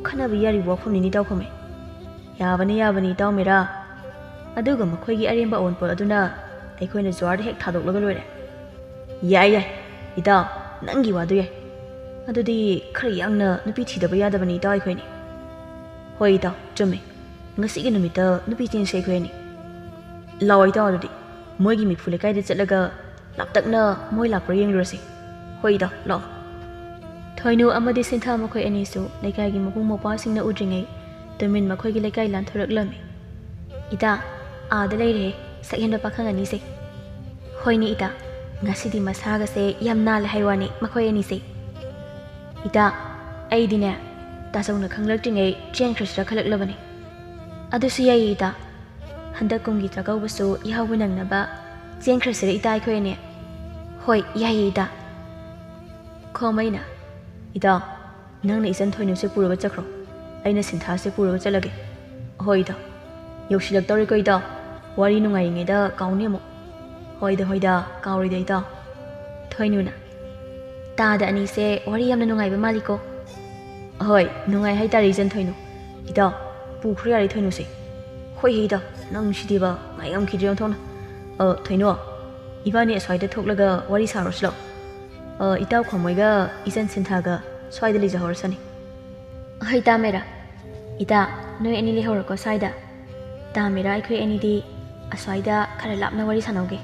ꯈꯟꯅꯕ ꯌꯥꯔꯤꯕ ꯋꯥꯐꯝꯅꯤꯅꯦ ꯏꯇꯥꯎ ꯈꯣꯃꯩ꯫" "ꯌꯥꯕꯅꯤ ꯌꯥꯕꯅꯤ ꯏꯇꯥꯎ ꯃꯤꯔꯥ, ꯑꯗꯨꯒ ꯃꯈꯣꯏꯒꯤ ꯑꯔꯦꯝꯕ ꯑꯑꯣꯟꯄꯣꯠ ꯑꯗꯨꯅ ꯑꯩꯈꯣꯏꯅ ꯖꯨꯋꯥꯔꯗ ꯍꯦꯛ ꯊꯥꯗꯣꯛꯂꯒ ꯂꯣꯏꯔꯦ꯫" "ꯌꯥꯏ ꯌꯥꯏ ꯏꯇꯥꯎ, ꯅꯪꯒꯤ ꯋꯥꯗꯨ ꯌꯥꯏ꯫ ꯑꯗꯨꯗꯤ ꯈꯔ ꯌꯥꯡꯅ ꯅꯨꯄꯤ ꯊꯤꯗꯕ ꯌꯥꯗꯕꯅꯤ ꯏꯇꯥꯎ ꯑꯩꯈꯣꯏꯅꯤ꯫ ꯍꯣꯏ ꯏꯇꯥꯎ, ꯆꯨꯝꯃꯤ꯫ ꯉꯁꯤꯒꯤ ꯅꯨꯃꯤꯠꯇ ꯅꯨꯄꯤ ꯆꯦꯟꯁꯦ ꯑꯩꯈꯣꯏ ꯑꯅꯤ꯫ ꯂꯥꯛꯑꯣ ꯏꯇꯥꯎ, ꯑꯗꯨꯗꯤ ꯃꯣꯏꯒꯤ ꯃꯤꯐꯨ ꯂꯩꯀꯥꯏꯗ ꯆꯠꯂꯒ ꯂꯥꯞꯇꯛꯅ ꯃꯣꯏ ꯂꯥꯛꯄ꯭ꯔꯥ ꯌꯦꯡꯂꯨꯔꯁꯤ꯫ ꯍꯣꯏ ꯏꯇꯥꯎ, ꯂꯥꯛꯑꯣ꯫ ꯊꯣꯏꯅꯨ ꯑꯃꯗꯤ ꯁꯤꯟꯊꯥ ꯃꯈꯣꯏ ꯑꯅꯤꯁꯨ ꯂꯩꯀꯥꯏꯒꯤ ꯃꯕꯨꯡ ꯃꯧꯄ꯭ꯋꯥꯁꯤꯡꯅ ꯎꯗ꯭ꯔꯤꯉꯩ ꯇꯨꯃꯤꯟ ꯃꯈꯣꯏꯒꯤ ꯂꯩꯀꯥꯏ ꯂꯥꯟꯊꯣꯔꯛꯂꯝꯃꯤ꯫ "ꯏꯇꯥ, ꯑꯥꯗ ꯂꯩꯔꯦ ꯁꯛꯍꯦꯟꯕ ꯄꯥꯈꯪ ꯑꯅꯤꯁꯦ꯫" "ꯍꯣꯏꯅꯦ ꯏꯇꯥ, ꯉꯁꯤꯗꯤ ꯃꯁꯥꯒꯁꯦ ꯌꯥꯝ ꯅꯥꯜꯂꯦ ꯍꯥꯏ ꯋꯥꯅꯤ ꯃꯈꯣꯏ ꯑꯅꯤꯁꯦ꯫" "ꯏꯇꯥ, ꯑꯩꯗꯤꯅꯦ ꯇꯥꯆꯧꯅ ꯈꯪꯂꯛꯇ꯭ꯔꯤꯉꯩ ꯆꯦꯟꯈ꯭ꯔꯁꯤꯔ ꯈꯜꯂꯛꯂꯕꯅꯤ꯫" "ꯑꯗꯨꯁꯨ ꯌꯥꯏꯌꯦ ꯏꯇꯥ, ꯍꯟꯗꯛ ꯀꯨꯝꯒꯤ ꯆꯥꯛꯀꯧꯕꯁꯨ ꯌꯥꯎꯕ ꯅꯪꯅꯕ ꯆꯦꯟꯈ꯭ꯔꯁꯤꯔ ꯏꯇꯥ ꯑꯩꯈꯣꯏ ꯑꯅꯤ?" "ꯍꯣꯏ, ꯌꯥꯏꯌꯦ ꯏꯇꯥ꯫" ꯈꯣꯃꯩꯅ, "ꯏꯇꯥ, ꯅꯪꯅ ꯏꯆꯟ ꯊꯣꯏꯅꯨꯁꯦ ꯄꯨꯔꯒ ꯆꯠꯈ꯭ꯔꯣ, ꯑꯩꯅ ꯁꯤꯟꯊꯥꯁꯦ ꯄꯨꯔꯒ ꯆꯠꯂꯒꯦ꯫" "ꯍꯣꯏ ꯏꯇꯥ, ꯌꯧꯁꯤꯜꯂꯛꯇꯧꯔꯦꯀꯣ ꯏꯇꯥ, ꯋꯥꯔꯤ ꯅꯨꯡꯉꯥꯏꯔꯤꯉꯩꯗ ꯀꯥꯎꯅꯤ ꯑꯃꯨꯛ꯫" "ꯍꯣꯏꯗ ꯍꯣꯏꯗ, ꯀꯥꯎꯔꯣꯏꯗ ꯏꯇꯥ꯫" ꯊꯣꯏꯅꯨꯅ, "ꯇꯥꯗ ꯑꯅꯤꯁꯦ ꯋꯥꯔꯤ ꯌꯥꯝꯅ ꯅꯨꯡꯉꯥꯏꯕ ꯃꯥꯜꯂꯤꯀꯣ?" "ꯍꯣꯏ, ꯅꯨꯡꯉꯥꯏ ꯍꯥꯏꯇꯥꯔꯦ ꯏꯆꯟ ꯊꯣꯏꯅꯨ꯫ ꯏꯇꯥ, ꯄꯨꯈ꯭ꯔꯣ ꯌꯥꯔꯦ ꯊꯣꯏꯅꯨꯁꯦ꯫" "ꯍꯣꯏ ꯍꯦ ꯏꯇꯥ, ꯅꯪ ꯁꯤꯗꯤꯕ ꯉꯥꯏ ꯉꯝꯈꯤꯗ꯭ꯔꯦ ꯑꯣꯟꯊꯣꯛꯅ꯫ ꯑ, ꯊꯣꯏꯅꯨ, ꯏꯕꯥꯅꯤ ꯑꯁ꯭ꯋꯥꯏꯗ ꯊꯣꯛꯂꯒ ꯋꯥꯔꯤ ꯁꯥꯔꯨꯁꯤꯂꯣ꯫ ꯑ, ꯏꯇꯥꯎ ꯈꯣꯃꯣꯏꯒ ꯏꯆꯟ ꯁꯤꯟꯊꯥꯒ ꯁ꯭ꯋꯥꯏꯗ ꯂꯩꯖꯍꯧꯔꯁꯅꯤ꯫" "ꯍꯣꯏ ꯇꯥꯃꯦꯔꯥ꯫ ꯏꯇꯥ, ꯅꯣꯏ ꯑꯅꯤ ꯂꯩꯍꯧꯔꯣꯀꯣ ꯁ꯭ꯋꯥꯏꯗ꯫ ꯇꯥꯃꯦꯔꯥ ꯑꯩꯈꯣꯏ ꯑꯅꯤꯗꯤ ꯑꯁ꯭ꯋꯥꯏꯗ ꯈꯔ ꯂꯥꯞꯅ ꯋꯥꯔꯤ ꯁꯥꯟꯅꯧꯒꯦ꯫"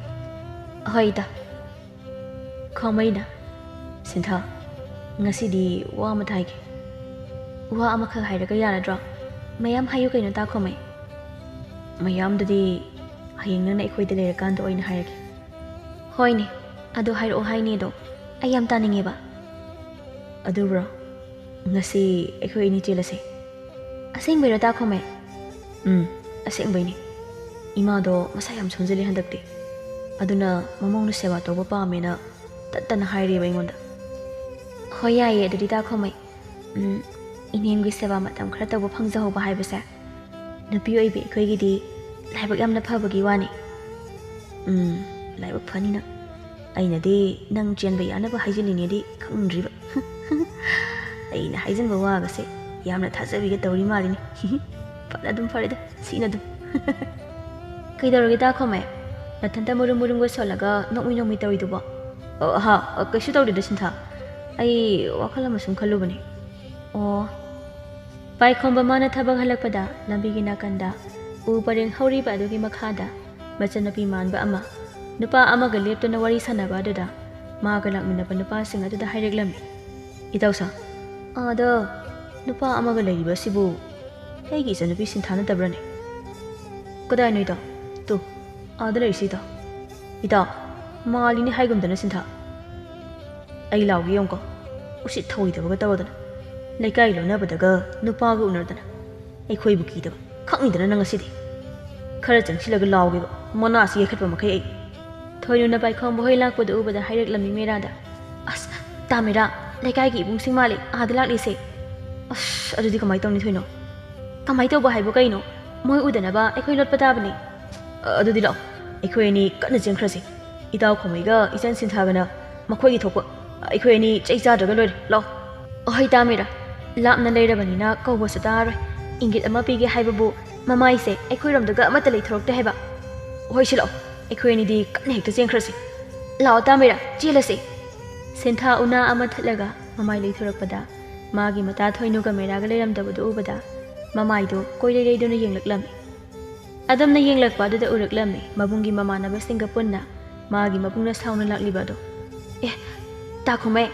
"ꯍꯣꯏ ꯏꯇꯥ꯫" ꯈꯣꯃꯩꯅ, "ꯁꯤꯟꯊꯥ, ꯉꯁꯤꯗꯤ ꯋꯥ ꯑꯃ ꯍꯥꯏꯒꯦ꯫" "ꯋꯥ ꯑꯃꯈꯛ ꯍꯥꯏꯔꯒ ꯌꯥꯔꯗ꯭ꯔꯣ? ꯃꯌꯥꯝ ꯍꯥꯏꯌꯨ ꯀꯩꯅꯣ ꯇꯥ ꯈꯣꯃꯩ꯫" "ꯃꯌꯥꯝꯗꯨꯗꯤ ꯍꯌꯦꯡ ꯅꯪꯅ ꯑꯩꯈꯣꯏꯗ ꯂꯩꯔꯀꯥꯟꯗ ꯑꯣꯏꯅ ꯍꯥꯏꯔꯒꯦ꯫" "ꯍꯣꯏꯅꯦ, ꯑꯗꯨ ꯍꯥꯏꯔꯛꯑꯣ ꯍꯥꯏꯅꯦ ꯑꯗꯣ꯫ ꯑꯩ ꯌꯥꯝ ꯇꯥꯅꯤꯡꯉꯦꯕ꯫" "ꯑꯗꯨꯕꯨꯔꯣ? ꯉꯁꯤ ꯑꯩꯈꯣꯏ ꯑꯅꯤ ꯆꯦꯜꯂꯁꯦ꯫ ꯑꯁꯦꯡꯕꯩꯔꯣ ꯇꯥ ꯈꯣꯃꯩ?" "ꯎꯝ, ꯑꯁꯦꯡꯕꯩꯅꯦ꯫ ꯏꯃꯥꯗꯣ ꯃꯁꯥ ꯌꯥꯝ ꯁꯣꯟꯖꯜꯂꯦ ꯍꯟꯗꯛꯇꯤ꯫ ꯑꯗꯨꯅ ꯃꯃꯧꯅ ꯁꯦꯕꯥ ꯇꯧꯕ ꯄꯥꯝꯃꯦꯅ ꯇꯠꯇꯅ ꯍꯥꯏꯔꯤꯕ ꯑꯩꯉꯣꯟꯗ꯫" "ꯍꯣꯏ ꯌꯥꯏꯌꯦ ꯑꯗꯨꯗꯤ ꯇꯥ ꯈꯣꯃꯩ꯫ ꯎꯝ, ꯏꯅꯦꯝꯒꯤ ꯁꯦꯕꯥ ꯃꯇꯝ ꯈꯔ ꯇꯧꯕ ꯐꯪꯖꯍꯧꯕ ꯍꯥꯏꯕꯁꯦ ꯅꯨꯄꯤ ꯑꯣꯏꯕꯤ ꯑꯩꯈꯣꯏꯒꯤꯗꯤ ꯂꯥꯏꯕꯛ ꯌꯥꯝꯅ ꯐꯕꯒꯤ ꯋꯥꯅꯤ꯫" "ꯎꯝ, ꯂꯥꯏꯕꯛ ꯐꯅꯤ ꯅꯪ꯫ ꯑꯩꯅꯗꯤ ꯅꯪ ꯆꯦꯟꯕ ꯌꯥꯅꯕ ꯍꯥꯏꯖꯤꯜꯂꯤꯅꯦꯗꯤ ꯈꯪꯗ꯭ꯔꯤꯕ꯫" "ꯑꯩꯅ ꯍꯥꯏꯖꯤꯟꯕ ꯋꯥꯒꯁꯦ ꯌꯥꯝꯅ ꯊꯥꯖꯕꯤꯒ ꯇꯧꯔꯤ ꯃꯥꯜꯂꯤꯅꯦ꯫" "ꯐꯅ ꯑꯗꯨꯝ ꯐꯔꯦꯗ, ꯁꯤꯅ ꯑꯗꯨꯝ꯫" "ꯀꯩꯗꯧꯔꯒꯦ ꯇꯥ ꯈꯣꯃꯩ? ꯅꯊꯟꯇ ꯃꯨꯔꯨꯝ ꯃꯨꯔꯨꯝꯒ ꯁꯣꯜꯂꯒ ꯅꯣꯛꯃꯤ ꯅꯣꯛꯃꯤ ꯇꯧꯔꯤꯗꯨꯕꯣ?" ꯑ, ꯍꯥ, ꯑ, ꯀꯩꯁꯨ ꯇꯧꯗꯦꯗ, ꯁꯤꯟꯊꯥ꯫ ꯑꯩ ꯋꯥꯈꯜ ꯑꯃ ꯁꯨꯝ ꯈꯜꯂꯨꯕꯅꯤ꯫ ꯑꯣ꯫ ꯄꯥꯏꯈꯣꯝꯕ ꯃꯥꯅ ꯊꯕꯛ ꯍꯜꯂꯛꯄꯗ ꯂꯝꯕꯤꯒꯤ ꯅꯥꯀꯟꯗ ꯎ ꯄꯔꯦꯡ ꯍꯧꯔꯤꯕ ꯑꯗꯨꯒꯤ ꯃꯈꯥꯗ ꯃꯆꯟꯅꯨꯄꯤ ꯃꯥꯟꯕ ꯑꯃ ꯅꯨꯄꯥ ꯑꯃꯒ ꯂꯦꯞꯇꯨꯅ ꯋꯥꯔꯤ ꯁꯥꯟꯅꯕ ꯑꯗꯨꯗ ꯃꯥꯒ ꯂꯥꯛꯃꯤꯟꯅꯕ ꯅꯨꯄꯥꯁꯤꯡ ꯑꯗꯨꯗ ꯍꯥꯏꯔꯛꯂꯝꯃꯤ꯫ "ꯏꯇꯥꯎ ꯁꯥ, ꯑꯥꯗ ꯅꯨꯄꯥ ꯑꯃꯒ ꯂꯩꯔꯤꯕ ꯑꯁꯤꯕꯨ ꯑꯩꯒꯤ ꯏꯆꯟꯅꯨꯄꯤ ꯁꯤꯟꯊꯥ ꯅꯠꯇꯕ꯭ꯔꯅꯦ?" "ꯀꯗꯥꯏꯅꯣ ꯏꯇꯥꯎ?" "ꯇꯨ, ꯑꯥꯗ ꯂꯩꯔꯤꯁꯤ ꯏꯇꯥꯎ꯫ ꯏꯇꯥꯎ, ꯃꯥꯜꯂꯤꯅꯦ ꯍꯥꯏꯒꯨꯝꯗꯅ, ꯁꯤꯟꯊꯥ꯫ ꯑꯩ ꯂꯥꯎꯒꯦ ꯌꯦꯡꯉꯨꯀꯣ꯫ ꯎꯁꯤꯠ ꯊꯧꯑꯣꯏꯗꯕꯒ ꯇꯧꯔꯗꯅ꯫ ꯂꯩꯀꯥꯏ ꯂꯣꯟꯅꯕꯗꯒ ꯅꯨꯄꯥꯒ ꯎꯅꯔꯗꯅ꯫ ꯑꯩꯈꯣꯏꯕꯨ ꯀꯤꯗꯕ꯫ ꯈꯪꯉꯤꯗꯅ ꯅꯪ ꯉꯁꯤꯗꯤ꯫ ꯈꯔ ꯆꯪꯁꯤꯜꯂꯒ ꯂꯥꯎꯒꯦꯕ, ꯃꯅꯥꯁꯤ ꯌꯩꯈꯠꯄ ꯃꯈꯩ ꯑꯩ꯫" ꯊꯣꯏꯅꯨꯅ ꯄꯥꯏꯈꯣꯝꯕ ꯍꯣꯏ ꯂꯥꯛꯄꯗꯨ ꯎꯕꯗ ꯍꯥꯏꯔꯛꯂꯝꯃꯤ ꯃꯦꯔꯥꯗ꯫ "ꯑꯁ, ꯇꯥ ꯃꯦꯔꯥ, ꯂꯩꯀꯥꯏꯒꯤ ꯏꯕꯨꯡꯁꯤꯡ ꯃꯥꯜꯂꯤ ꯑꯥꯗ ꯂꯥꯛꯂꯤꯁꯦ꯫ ꯑꯁ, ꯑꯗꯨꯗꯤ ꯀꯃꯥꯏ ꯇꯧꯅꯤ ꯊꯣꯏꯅꯣ?" "ꯀꯃꯥꯏ ꯇꯧꯕ ꯍꯥꯏꯕꯨ ꯀꯩꯅꯣ? ꯃꯣꯏ ꯎꯗꯅꯕ ꯑꯩꯈꯣꯏ ꯂꯣꯠꯄ ꯇꯥꯕꯅꯤ꯫" "ꯑ-, ꯑꯗꯨꯗꯤ ꯂꯥꯛꯑꯣ, ꯑꯩꯈꯣꯏ ꯑꯅꯤ ꯀꯟꯅ ꯆꯦꯟꯈ꯭ꯔꯁꯤ꯫ ꯏꯇꯥꯎ ꯈꯣꯃꯩꯒ ꯏꯆꯟ ꯁꯤꯟꯊꯥꯒꯅ ꯃꯈꯣꯏꯒꯤ ꯊꯣꯛꯄ꯫ ꯑꯩꯈꯣꯏ ꯑꯅꯤ ꯆꯩ ꯆꯥꯗ꯭ꯔꯒ ꯂꯣꯏꯔꯦ꯫ ꯂꯥꯛꯑꯣ꯫" "ꯑꯍꯣꯏ, ꯇꯥ ꯃꯦꯔꯥ, ꯂꯥꯞꯅ ꯂꯩꯔꯕꯅꯤꯅ ꯀꯧꯕꯁꯨ ꯇꯥꯔꯣꯏ꯫ ꯏꯪꯒꯤꯠ ꯑꯃ ꯄꯤꯒꯦ ꯍꯥꯏꯕꯕꯨ ꯃꯃꯥꯏꯁꯦ ꯑꯩꯈꯣꯏꯔꯣꯝꯗꯒ ꯑꯃꯠꯇ ꯂꯩꯊꯣꯔꯛꯇꯦ ꯍꯥꯏꯕ꯫ ꯍꯣꯏ, ꯁꯤ ꯂꯥꯛꯑꯣ, ꯑꯩꯈꯣꯏ ꯑꯅꯤꯗꯤ ꯀꯟꯅ ꯍꯦꯛꯇ ꯆꯦꯟꯈ꯭ꯔꯁꯤ꯫ ꯂꯥꯛꯑꯣ, ꯇꯥ ꯃꯦꯔꯥ, ꯆꯦꯜꯂꯁꯤ꯫" ꯁꯤꯟꯊꯥ ꯎꯅꯥ ꯑꯃ ꯊꯠꯂꯒ ꯃꯃꯥꯏ ꯂꯩꯊꯣꯔꯛꯄꯗ ꯃꯥꯒꯤ ꯃꯇꯥ ꯊꯣꯏꯅꯨꯒ ꯃꯦꯔꯥꯒ ꯂꯩꯔꯝꯗꯕꯗꯨ ꯎꯕꯗ ꯃꯃꯥꯏꯗꯨ ꯀꯣꯏꯂꯩ ꯂꯩꯗꯨꯅ ꯌꯦꯡꯂꯛꯂꯝꯃꯤ꯫ ꯑꯗꯨꯝꯅ ꯌꯦꯡꯂꯛꯄ ꯑꯗꯨꯗ ꯎꯔꯛꯂꯝꯃꯤ ꯃꯕꯨꯡꯒꯤ ꯃꯃꯥꯟꯅꯕꯁꯤꯡꯒ ꯄꯨꯟꯅ ꯃꯥꯒꯤ ꯃꯕꯨꯡꯅ ꯁꯥꯎꯅ ꯂꯥꯛꯂꯤꯕ ꯑꯗꯣ꯫ "ꯑꯦ, ꯇꯥ ꯈꯣꯃꯩ,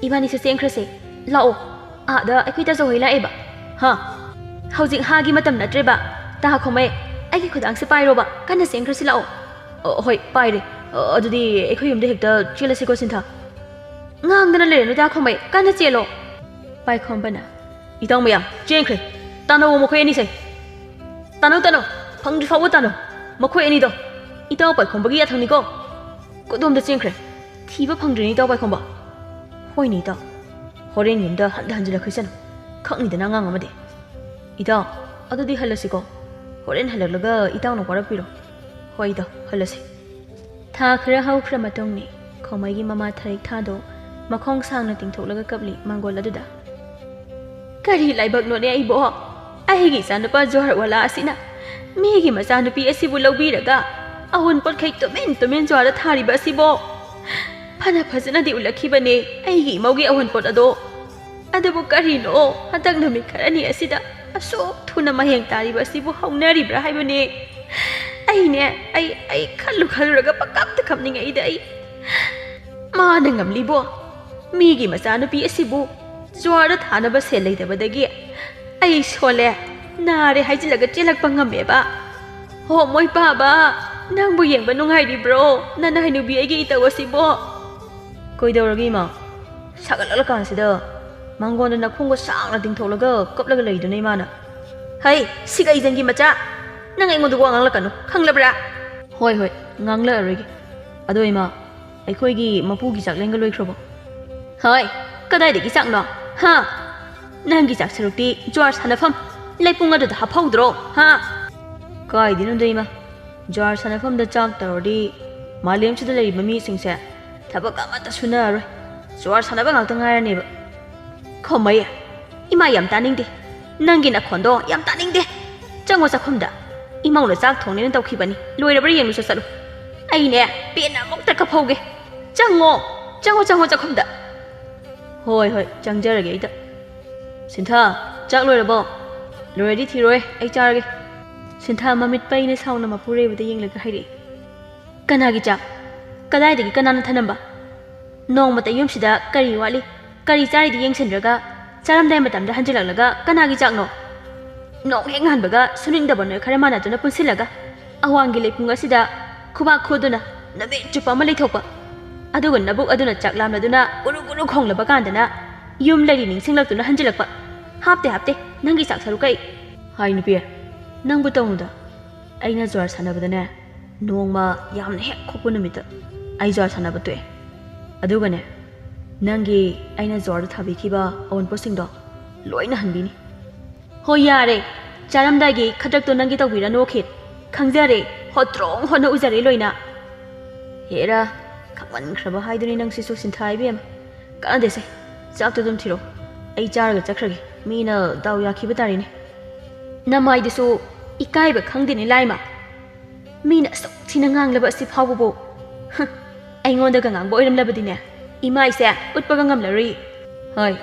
ꯏꯕꯥꯅꯤꯁꯨ ꯆꯦꯟꯈ꯭ꯔꯁꯦ꯫ ꯂꯥꯛꯑꯣ, ꯑꯥꯗ ꯑꯩꯈꯣꯏ ꯇꯥꯖꯧꯍꯣꯏ ꯂꯥꯛꯑꯦꯕ꯫" "ꯍꯥ? ꯍꯧꯖꯤꯛ ꯍꯥꯒꯤ ꯃꯇꯝ ꯅꯠꯇ꯭ꯔꯦꯕ꯫ ꯇꯥ ꯈꯣꯃꯩ, ꯑꯩꯒꯤ ꯈꯨꯗꯥꯡꯁꯦ ꯄꯥꯏꯔꯣꯕ, ꯀꯟꯅ ꯆꯦꯟꯈ꯭ꯔꯁꯤ ꯂꯥꯛꯑꯣ꯫" "ꯑ, ꯍꯣꯏ, ꯄꯥꯏꯔꯦ꯫ ꯑ, ꯑꯗꯨꯗꯤ ꯑꯩꯈꯣꯏ ꯌꯨꯝꯗ ꯍꯦꯛꯇ ꯆꯦꯜꯂꯁꯤꯀꯣ, ꯁꯤꯟꯊꯥ?" "ꯉꯥꯡꯗꯅ ꯂꯩꯔꯅꯨ, ꯇꯥ ꯈꯣꯃꯩ, ꯀꯟꯅ ꯆꯦꯜꯂꯣ꯫" ꯄꯥꯏꯈꯣꯝꯕꯅ, "ꯏꯇꯥꯎ ꯃꯌꯥꯝ ꯆꯦꯟꯈ꯭ꯔꯦ꯫ ꯇꯥꯟꯅꯧꯑꯣ ꯃꯈꯣꯏ ꯑꯅꯤꯁꯦ꯫ ꯇꯥꯟꯅꯧ, ꯇꯥꯟꯅꯧ꯫ ꯐꯪꯗ꯭ꯔꯤ ꯐꯥꯎꯕ ꯇꯥꯟꯅꯧ꯫ ꯃꯈꯣꯏ ꯑꯅꯤꯗꯣ ꯏꯇꯥꯎ ꯄꯥꯏꯈꯣꯝꯕꯒꯤ ꯌꯥꯊꯪꯅꯤꯀꯣ꯫ ꯀꯗꯣꯝꯗ ꯆꯦꯟꯈ꯭ꯔꯦ? ꯊꯤꯕ ꯐꯪꯗ꯭ꯔꯤꯅꯦ ꯏꯇꯥꯎ ꯄꯥꯏꯈꯣꯝꯕ꯫" "ꯍꯣꯏꯅꯦ ꯏꯇꯥꯎ꯫ ꯍꯣꯔꯦꯟ ꯌꯨꯝꯗ ꯍꯟꯗ ꯍꯟꯖꯤꯜꯂꯛꯈꯤꯁꯅꯨ꯫ ꯈꯪꯉꯤꯗꯅ ꯑꯉꯥꯡ ꯑꯃꯗꯤ꯫ ꯏꯇꯥꯎ, ꯑꯗꯨꯗꯤ ꯍꯜꯂꯁꯤꯀꯣ꯫ ꯍꯣꯔꯦꯟ ꯍꯜꯂꯛꯂꯒ ꯏꯇꯥꯎꯅ ꯋꯥꯔꯛꯄꯤꯔꯣ꯫" "ꯍꯣꯏ ꯏꯇꯥꯎ, ꯍꯜꯂꯁꯤ꯫" ꯊꯥ ꯈꯔ ꯍꯧꯈ꯭ꯔ ꯃꯇꯨꯡꯅꯤ꯫ ꯈꯣꯃꯩꯒꯤ ꯃꯃꯥ ꯊꯔꯤꯛ ꯊꯥꯗꯣ ꯃꯈꯣꯡ ꯁꯥꯡꯅ ꯇꯤꯡꯊꯣꯛꯂꯒ ꯀꯞꯂꯤ ꯃꯪꯒꯣꯜ ꯑꯗꯨꯗ꯫ "ꯀꯔꯤ ꯂꯥꯏꯕꯛꯅꯣꯅꯦ ꯑꯩꯕꯣ? ꯑꯩꯒꯤ ꯏꯆꯥꯅꯨꯄꯥ ꯖ꯭ꯋꯥꯔꯋꯥꯂꯥ ꯑꯁꯤꯅ ꯃꯤꯒꯤ ꯃꯆꯥꯅꯨꯄꯤ ꯑꯁꯤꯕꯨ ꯂꯧꯕꯤꯔꯒ ꯑꯋꯨꯟꯄꯣꯠꯈꯩ ꯇꯨꯃꯤꯟ ꯇꯨꯃꯤꯟ ꯖ꯭ꯋꯥꯔꯗ ꯊꯥꯔꯤꯕ ꯑꯁꯤꯕꯣ? ꯑꯅ ꯐꯖꯅꯗꯤ ꯎꯠꯂꯛꯈꯤꯕꯅꯦ ꯑꯩꯒꯤ ꯏꯃꯧꯒꯤ ꯑꯋꯟꯄꯣꯠ ꯑꯗꯣ꯫ ꯑꯗꯨꯕꯨ ꯀꯔꯤꯅꯣ ꯍꯟꯗꯛ ꯅꯨꯃꯤꯠ ꯈꯔꯅꯤ ꯑꯁꯤꯗ ꯑꯁꯨꯛ ꯊꯨꯅ ꯃꯍꯦꯡ ꯇꯥꯔꯤꯕ ꯑꯁꯤꯕꯨ ꯍꯧꯅꯔꯤꯕ꯭ꯔꯥ ꯍꯥꯏꯕꯅꯦ꯫ ꯑꯩꯅꯦ, ꯑꯩ, ꯑꯩ ꯈꯜꯂꯨ ꯈꯜꯂꯨꯔꯒ ꯄꯪꯀꯞꯇ ꯀꯞꯅꯤꯡꯉꯛꯏꯗ ꯑꯩ꯫ ꯃꯥꯅ ꯉꯝꯂꯤꯕꯣ? ꯃꯤꯒꯤ ꯃꯆꯥꯅꯨꯄꯤ ꯑꯁꯤꯕꯨ ꯖ꯭ꯋꯥꯔꯗ ꯊꯥꯅꯕ ꯁꯦꯜ ꯂꯩꯇꯕꯗꯒꯤ ꯑꯩ ꯁꯣꯜꯂꯦ, ꯅꯥꯔꯦ ꯍꯥꯏꯖꯤꯜꯂꯒ ꯆꯦꯜꯂꯛꯄ ꯉꯝꯃꯦꯕ꯫ ꯍꯣ, ꯃꯣꯏ ꯄꯥꯕ, ꯅꯪꯕꯨ ꯌꯦꯡꯕ ꯅꯨꯡꯉꯥꯏꯔꯤꯕ꯭ꯔꯣ? ꯅꯅꯥꯏ ꯅꯨꯄꯤ ꯑꯩꯒꯤ ꯏꯇꯧ ꯑꯁꯤꯕꯣ? ꯀꯩꯗꯧꯔꯒꯦ ꯏꯃꯥ? ꯁꯥꯒꯠꯂꯛꯂꯀꯥꯟꯁꯤꯗ ꯃꯉꯣꯟꯗ ꯅꯈꯣꯡꯒ ꯁꯥꯡꯅ ꯇꯤꯡꯊꯣꯛꯂꯒ ꯀꯞꯂꯒ ꯂꯩꯗꯨꯅ ꯏꯃꯥꯅ꯫ ꯍꯩ, ꯁꯤꯒ ꯏꯖꯟꯒꯤ ꯃꯆꯥ! ꯅꯪ ꯑꯩꯉꯣꯟꯗ ꯋꯥ ꯉꯥꯡꯂꯛꯀꯅꯨ, ꯈꯪꯂꯕ꯭ꯔꯥ? ꯍꯣꯏ, ꯍꯣꯏ, ꯉꯥꯡꯂꯛꯑꯔꯣꯏꯒꯦ꯫ ꯑꯗꯣ ꯏꯃꯥ, ꯑꯩꯈꯣꯏꯒꯤ ꯃꯄꯨꯒꯤ ꯆꯥꯛꯂꯦꯟꯒ ꯂꯣꯏꯈ꯭ꯔꯕꯣ? ꯍꯣꯏ, ꯀꯗꯥꯏꯗꯒꯤ ꯆꯥꯛꯅꯣ? ꯍꯥ? ꯅꯪꯒꯤ ꯆꯥꯛ ꯁꯔꯨꯛꯇꯤ ꯖ꯭ꯋꯥꯔ ꯁꯥꯟꯅꯐꯝ ꯂꯩꯄꯨꯡ ꯑꯗꯨꯗ ꯍꯥꯞꯍꯧꯗ꯭ꯔꯣ? ꯍꯥ? ꯀꯥꯏꯗꯩꯅꯣꯗ ꯏꯃꯥ, ꯖ꯭ꯋꯥꯔ ꯁꯥꯟꯅꯐꯝꯗ ꯆꯥꯛ ꯇꯧꯔꯗꯤ ꯃꯥꯂꯦꯝꯁꯤꯗ ꯂꯩꯔꯤꯕ ꯃꯤꯁꯤꯡꯁꯦ ꯊꯕꯛ ꯑꯃꯠꯇ ꯁꯨꯅꯔꯔꯣꯏ, ꯖ꯭ꯋꯥꯔ ꯁꯥꯟꯅꯕ ꯉꯥꯛꯇ ꯉꯥꯏꯔꯅꯦꯕ꯫ ꯈꯣꯃꯩ, ꯏꯃꯥ ꯌꯥꯝ ꯇꯥꯅꯤꯡꯗꯦ, ꯅꯪꯒꯤ ꯅꯈꯣꯟꯗꯣ ꯌꯥꯝ ꯇꯥꯅꯤꯡꯗꯦ꯫ ꯆꯪꯉꯣ ꯆꯥꯛꯈꯨꯝꯗ, ꯏꯃꯧꯅ ꯆꯥꯛ ꯊꯣꯡꯅꯦꯅ ꯇꯧꯈꯤꯕꯅꯤ, ꯂꯣꯏꯔꯕ꯭ꯔꯥ ꯌꯦꯡꯂꯨꯆꯣ ꯆꯠꯂꯨ꯫ ꯑꯩꯅꯦ ꯄꯦꯟꯅ ꯑꯃꯨꯛꯇ ꯀꯞꯍꯧꯒꯦ꯫ ꯆꯪꯉꯣ, ꯆꯪꯉꯣ, ꯆꯪꯉꯣ ꯆꯥꯛꯈꯨꯝꯗ꯫ ꯍꯣꯏ, ꯍꯣꯏ, ꯆꯪꯖꯔꯒꯦ ꯑꯩꯗ꯫ ꯁꯤꯟꯊꯥ, ꯆꯥꯛ ꯂꯣꯏꯔꯕꯣ? ꯂꯣꯏꯔꯗꯤ ꯊꯤꯔꯣꯏ, ꯑꯩ ꯆꯥꯔꯒꯦ꯫ ꯁꯤꯟꯊꯥ ꯃꯃꯤꯠ ꯄꯩꯅ ꯁꯥꯎꯅ ꯃꯄꯨꯔꯣꯏꯕꯗ ꯌꯦꯡꯂꯒ ꯍꯥꯏꯔꯛꯏ꯫ ꯀꯅꯥꯒꯤ ꯆꯥꯛ? ꯀꯗꯥꯏꯗꯒꯤ ꯀꯅꯥꯅ ꯊꯅꯝꯕ? ꯅꯣꯡꯃꯇ ꯌꯨꯝꯁꯤꯗ ꯀꯔꯤ ꯋꯥꯠꯂꯤ, ꯀꯔꯤ ꯆꯥꯔꯤꯗꯤ ꯌꯦꯡꯁꯤꯟꯗ꯭ꯔꯒ ꯆꯥꯔꯝꯗꯥꯏ ꯃꯇꯝꯗ ꯍꯟꯖꯤꯜꯂꯛꯂꯒ ꯀꯅꯥꯒꯤ ꯆꯥꯛꯅꯣ? ꯅꯣꯡ ꯍꯦꯛ ꯉꯥꯟꯕꯒ ꯁꯨꯅꯤꯡꯗꯕ ꯅꯣꯏ ꯈꯔ ꯃꯥꯟꯅꯗꯨꯅ ꯄꯨꯟꯁꯤꯜꯂꯒ ꯑꯋꯥꯡꯒꯤ ꯂꯩꯄꯨꯡ ꯑꯁꯤꯗ ꯈꯨꯕꯥꯛ ꯈꯨꯗꯨꯅ ꯅꯨꯃꯤꯠ ꯆꯨꯞꯄ ꯑꯃ ꯂꯩꯊꯣꯛꯄ꯫ ꯑꯗꯨꯒ ꯅꯕꯨꯛ ꯑꯗꯨꯅ ꯆꯥꯛ ꯂꯥꯝꯂꯗꯨꯅ ꯒꯨꯔꯨ ꯒꯨꯔꯨ ꯈꯣꯡꯂꯕ ꯀꯥꯟꯗꯅ ꯌꯨꯝ ꯂꯩꯔꯤ ꯅꯤꯡꯁꯤꯡꯂꯛꯇꯨꯅ ꯍꯟꯖꯤꯜꯂꯛꯄ꯫ ꯍꯥꯞꯇꯦ, ꯍꯥꯞꯇꯦ, ꯅꯪꯒꯤ ꯆꯥꯛ ꯁꯔꯨꯛ ꯀꯩ? ꯍꯥꯏ ꯅꯨꯄꯤ, ꯅꯪꯕꯨ ꯇꯧꯅꯨꯗ꯫ ꯑꯩꯅ ꯖ꯭ꯋꯥꯔ ꯁꯥꯟꯅꯕꯗꯅꯦ, ꯅꯣꯡꯃ ꯌꯥꯝꯅ ꯍꯦꯛ ꯈꯣꯛꯄ ꯅꯨꯃꯤꯠꯇ ꯑꯩ ꯖ꯭ꯋꯥꯔ ꯁꯥꯟꯅꯕ ꯇꯣꯛꯑꯦ꯫ ꯑꯗꯨꯒꯅꯦ, ꯅꯪꯒꯤ ꯑꯩꯅ ꯖ꯭ꯋꯥꯔꯗ ꯊꯥꯕꯤꯈꯤꯕ ꯑꯑꯣꯟꯄꯣꯠꯁꯤꯡꯗꯣ ꯂꯣꯏꯅ ꯍꯟꯕꯤꯅꯤ꯫ ꯍꯣꯏ, ꯌꯥꯔꯦ, ꯆꯥꯔꯝꯗꯥꯏꯒꯤ ꯈꯗ꯭ꯔꯛꯇꯣ ꯅꯪꯒꯤ ꯇꯧꯕꯤꯔꯅꯨ, ꯈꯤꯠ꯫ ꯈꯪꯖꯔꯦ, ꯍꯣꯇ꯭ꯔꯣꯡ ꯍꯣꯠꯅ ꯎꯖꯔꯦ ꯂꯣꯏꯅ꯫ ꯍꯦꯔꯥ, ꯈꯪꯃꯟꯈ꯭ꯔꯕ ꯍꯥꯏꯗꯨꯅꯤ ꯅꯪꯁꯤꯁꯨ, ꯁꯤꯟꯊꯥ ꯏꯕꯦꯝꯃ꯫ ꯀꯥꯟꯅꯗꯦꯁꯦ, ꯆꯥꯛꯇꯣ ꯑꯗꯨꯝ ꯊꯤꯔꯣ, ꯑꯩ ꯆꯥꯔꯒ ꯆꯠꯈ꯭ꯔꯒꯦ꯫ ꯃꯤꯅ ꯗꯥꯎ ꯌꯥꯈꯤꯕ ꯇꯥꯔꯦꯅꯦ꯫ ꯅꯃꯥꯏꯗꯨꯁꯨ ꯏꯀꯥꯏꯕ ꯈꯪꯗꯦꯅꯦ ꯂꯥꯏꯃ꯫ ꯃꯤꯅ ꯑꯁꯨꯛ ꯊꯤꯅ ꯉꯥꯡꯂꯕ ꯑꯁꯤ ꯐꯥꯎꯕꯕꯨ꯫ ꯍ, ꯑꯩꯉꯣꯟꯗꯒ ꯉꯥꯡꯕ ꯑꯣꯏꯔꯝꯂꯕꯗꯤꯅꯦ, ꯏꯃꯥꯏꯁꯦ ꯎꯠꯄꯒ ꯉꯝꯂꯔꯣꯏ꯫ ꯍꯣꯏ,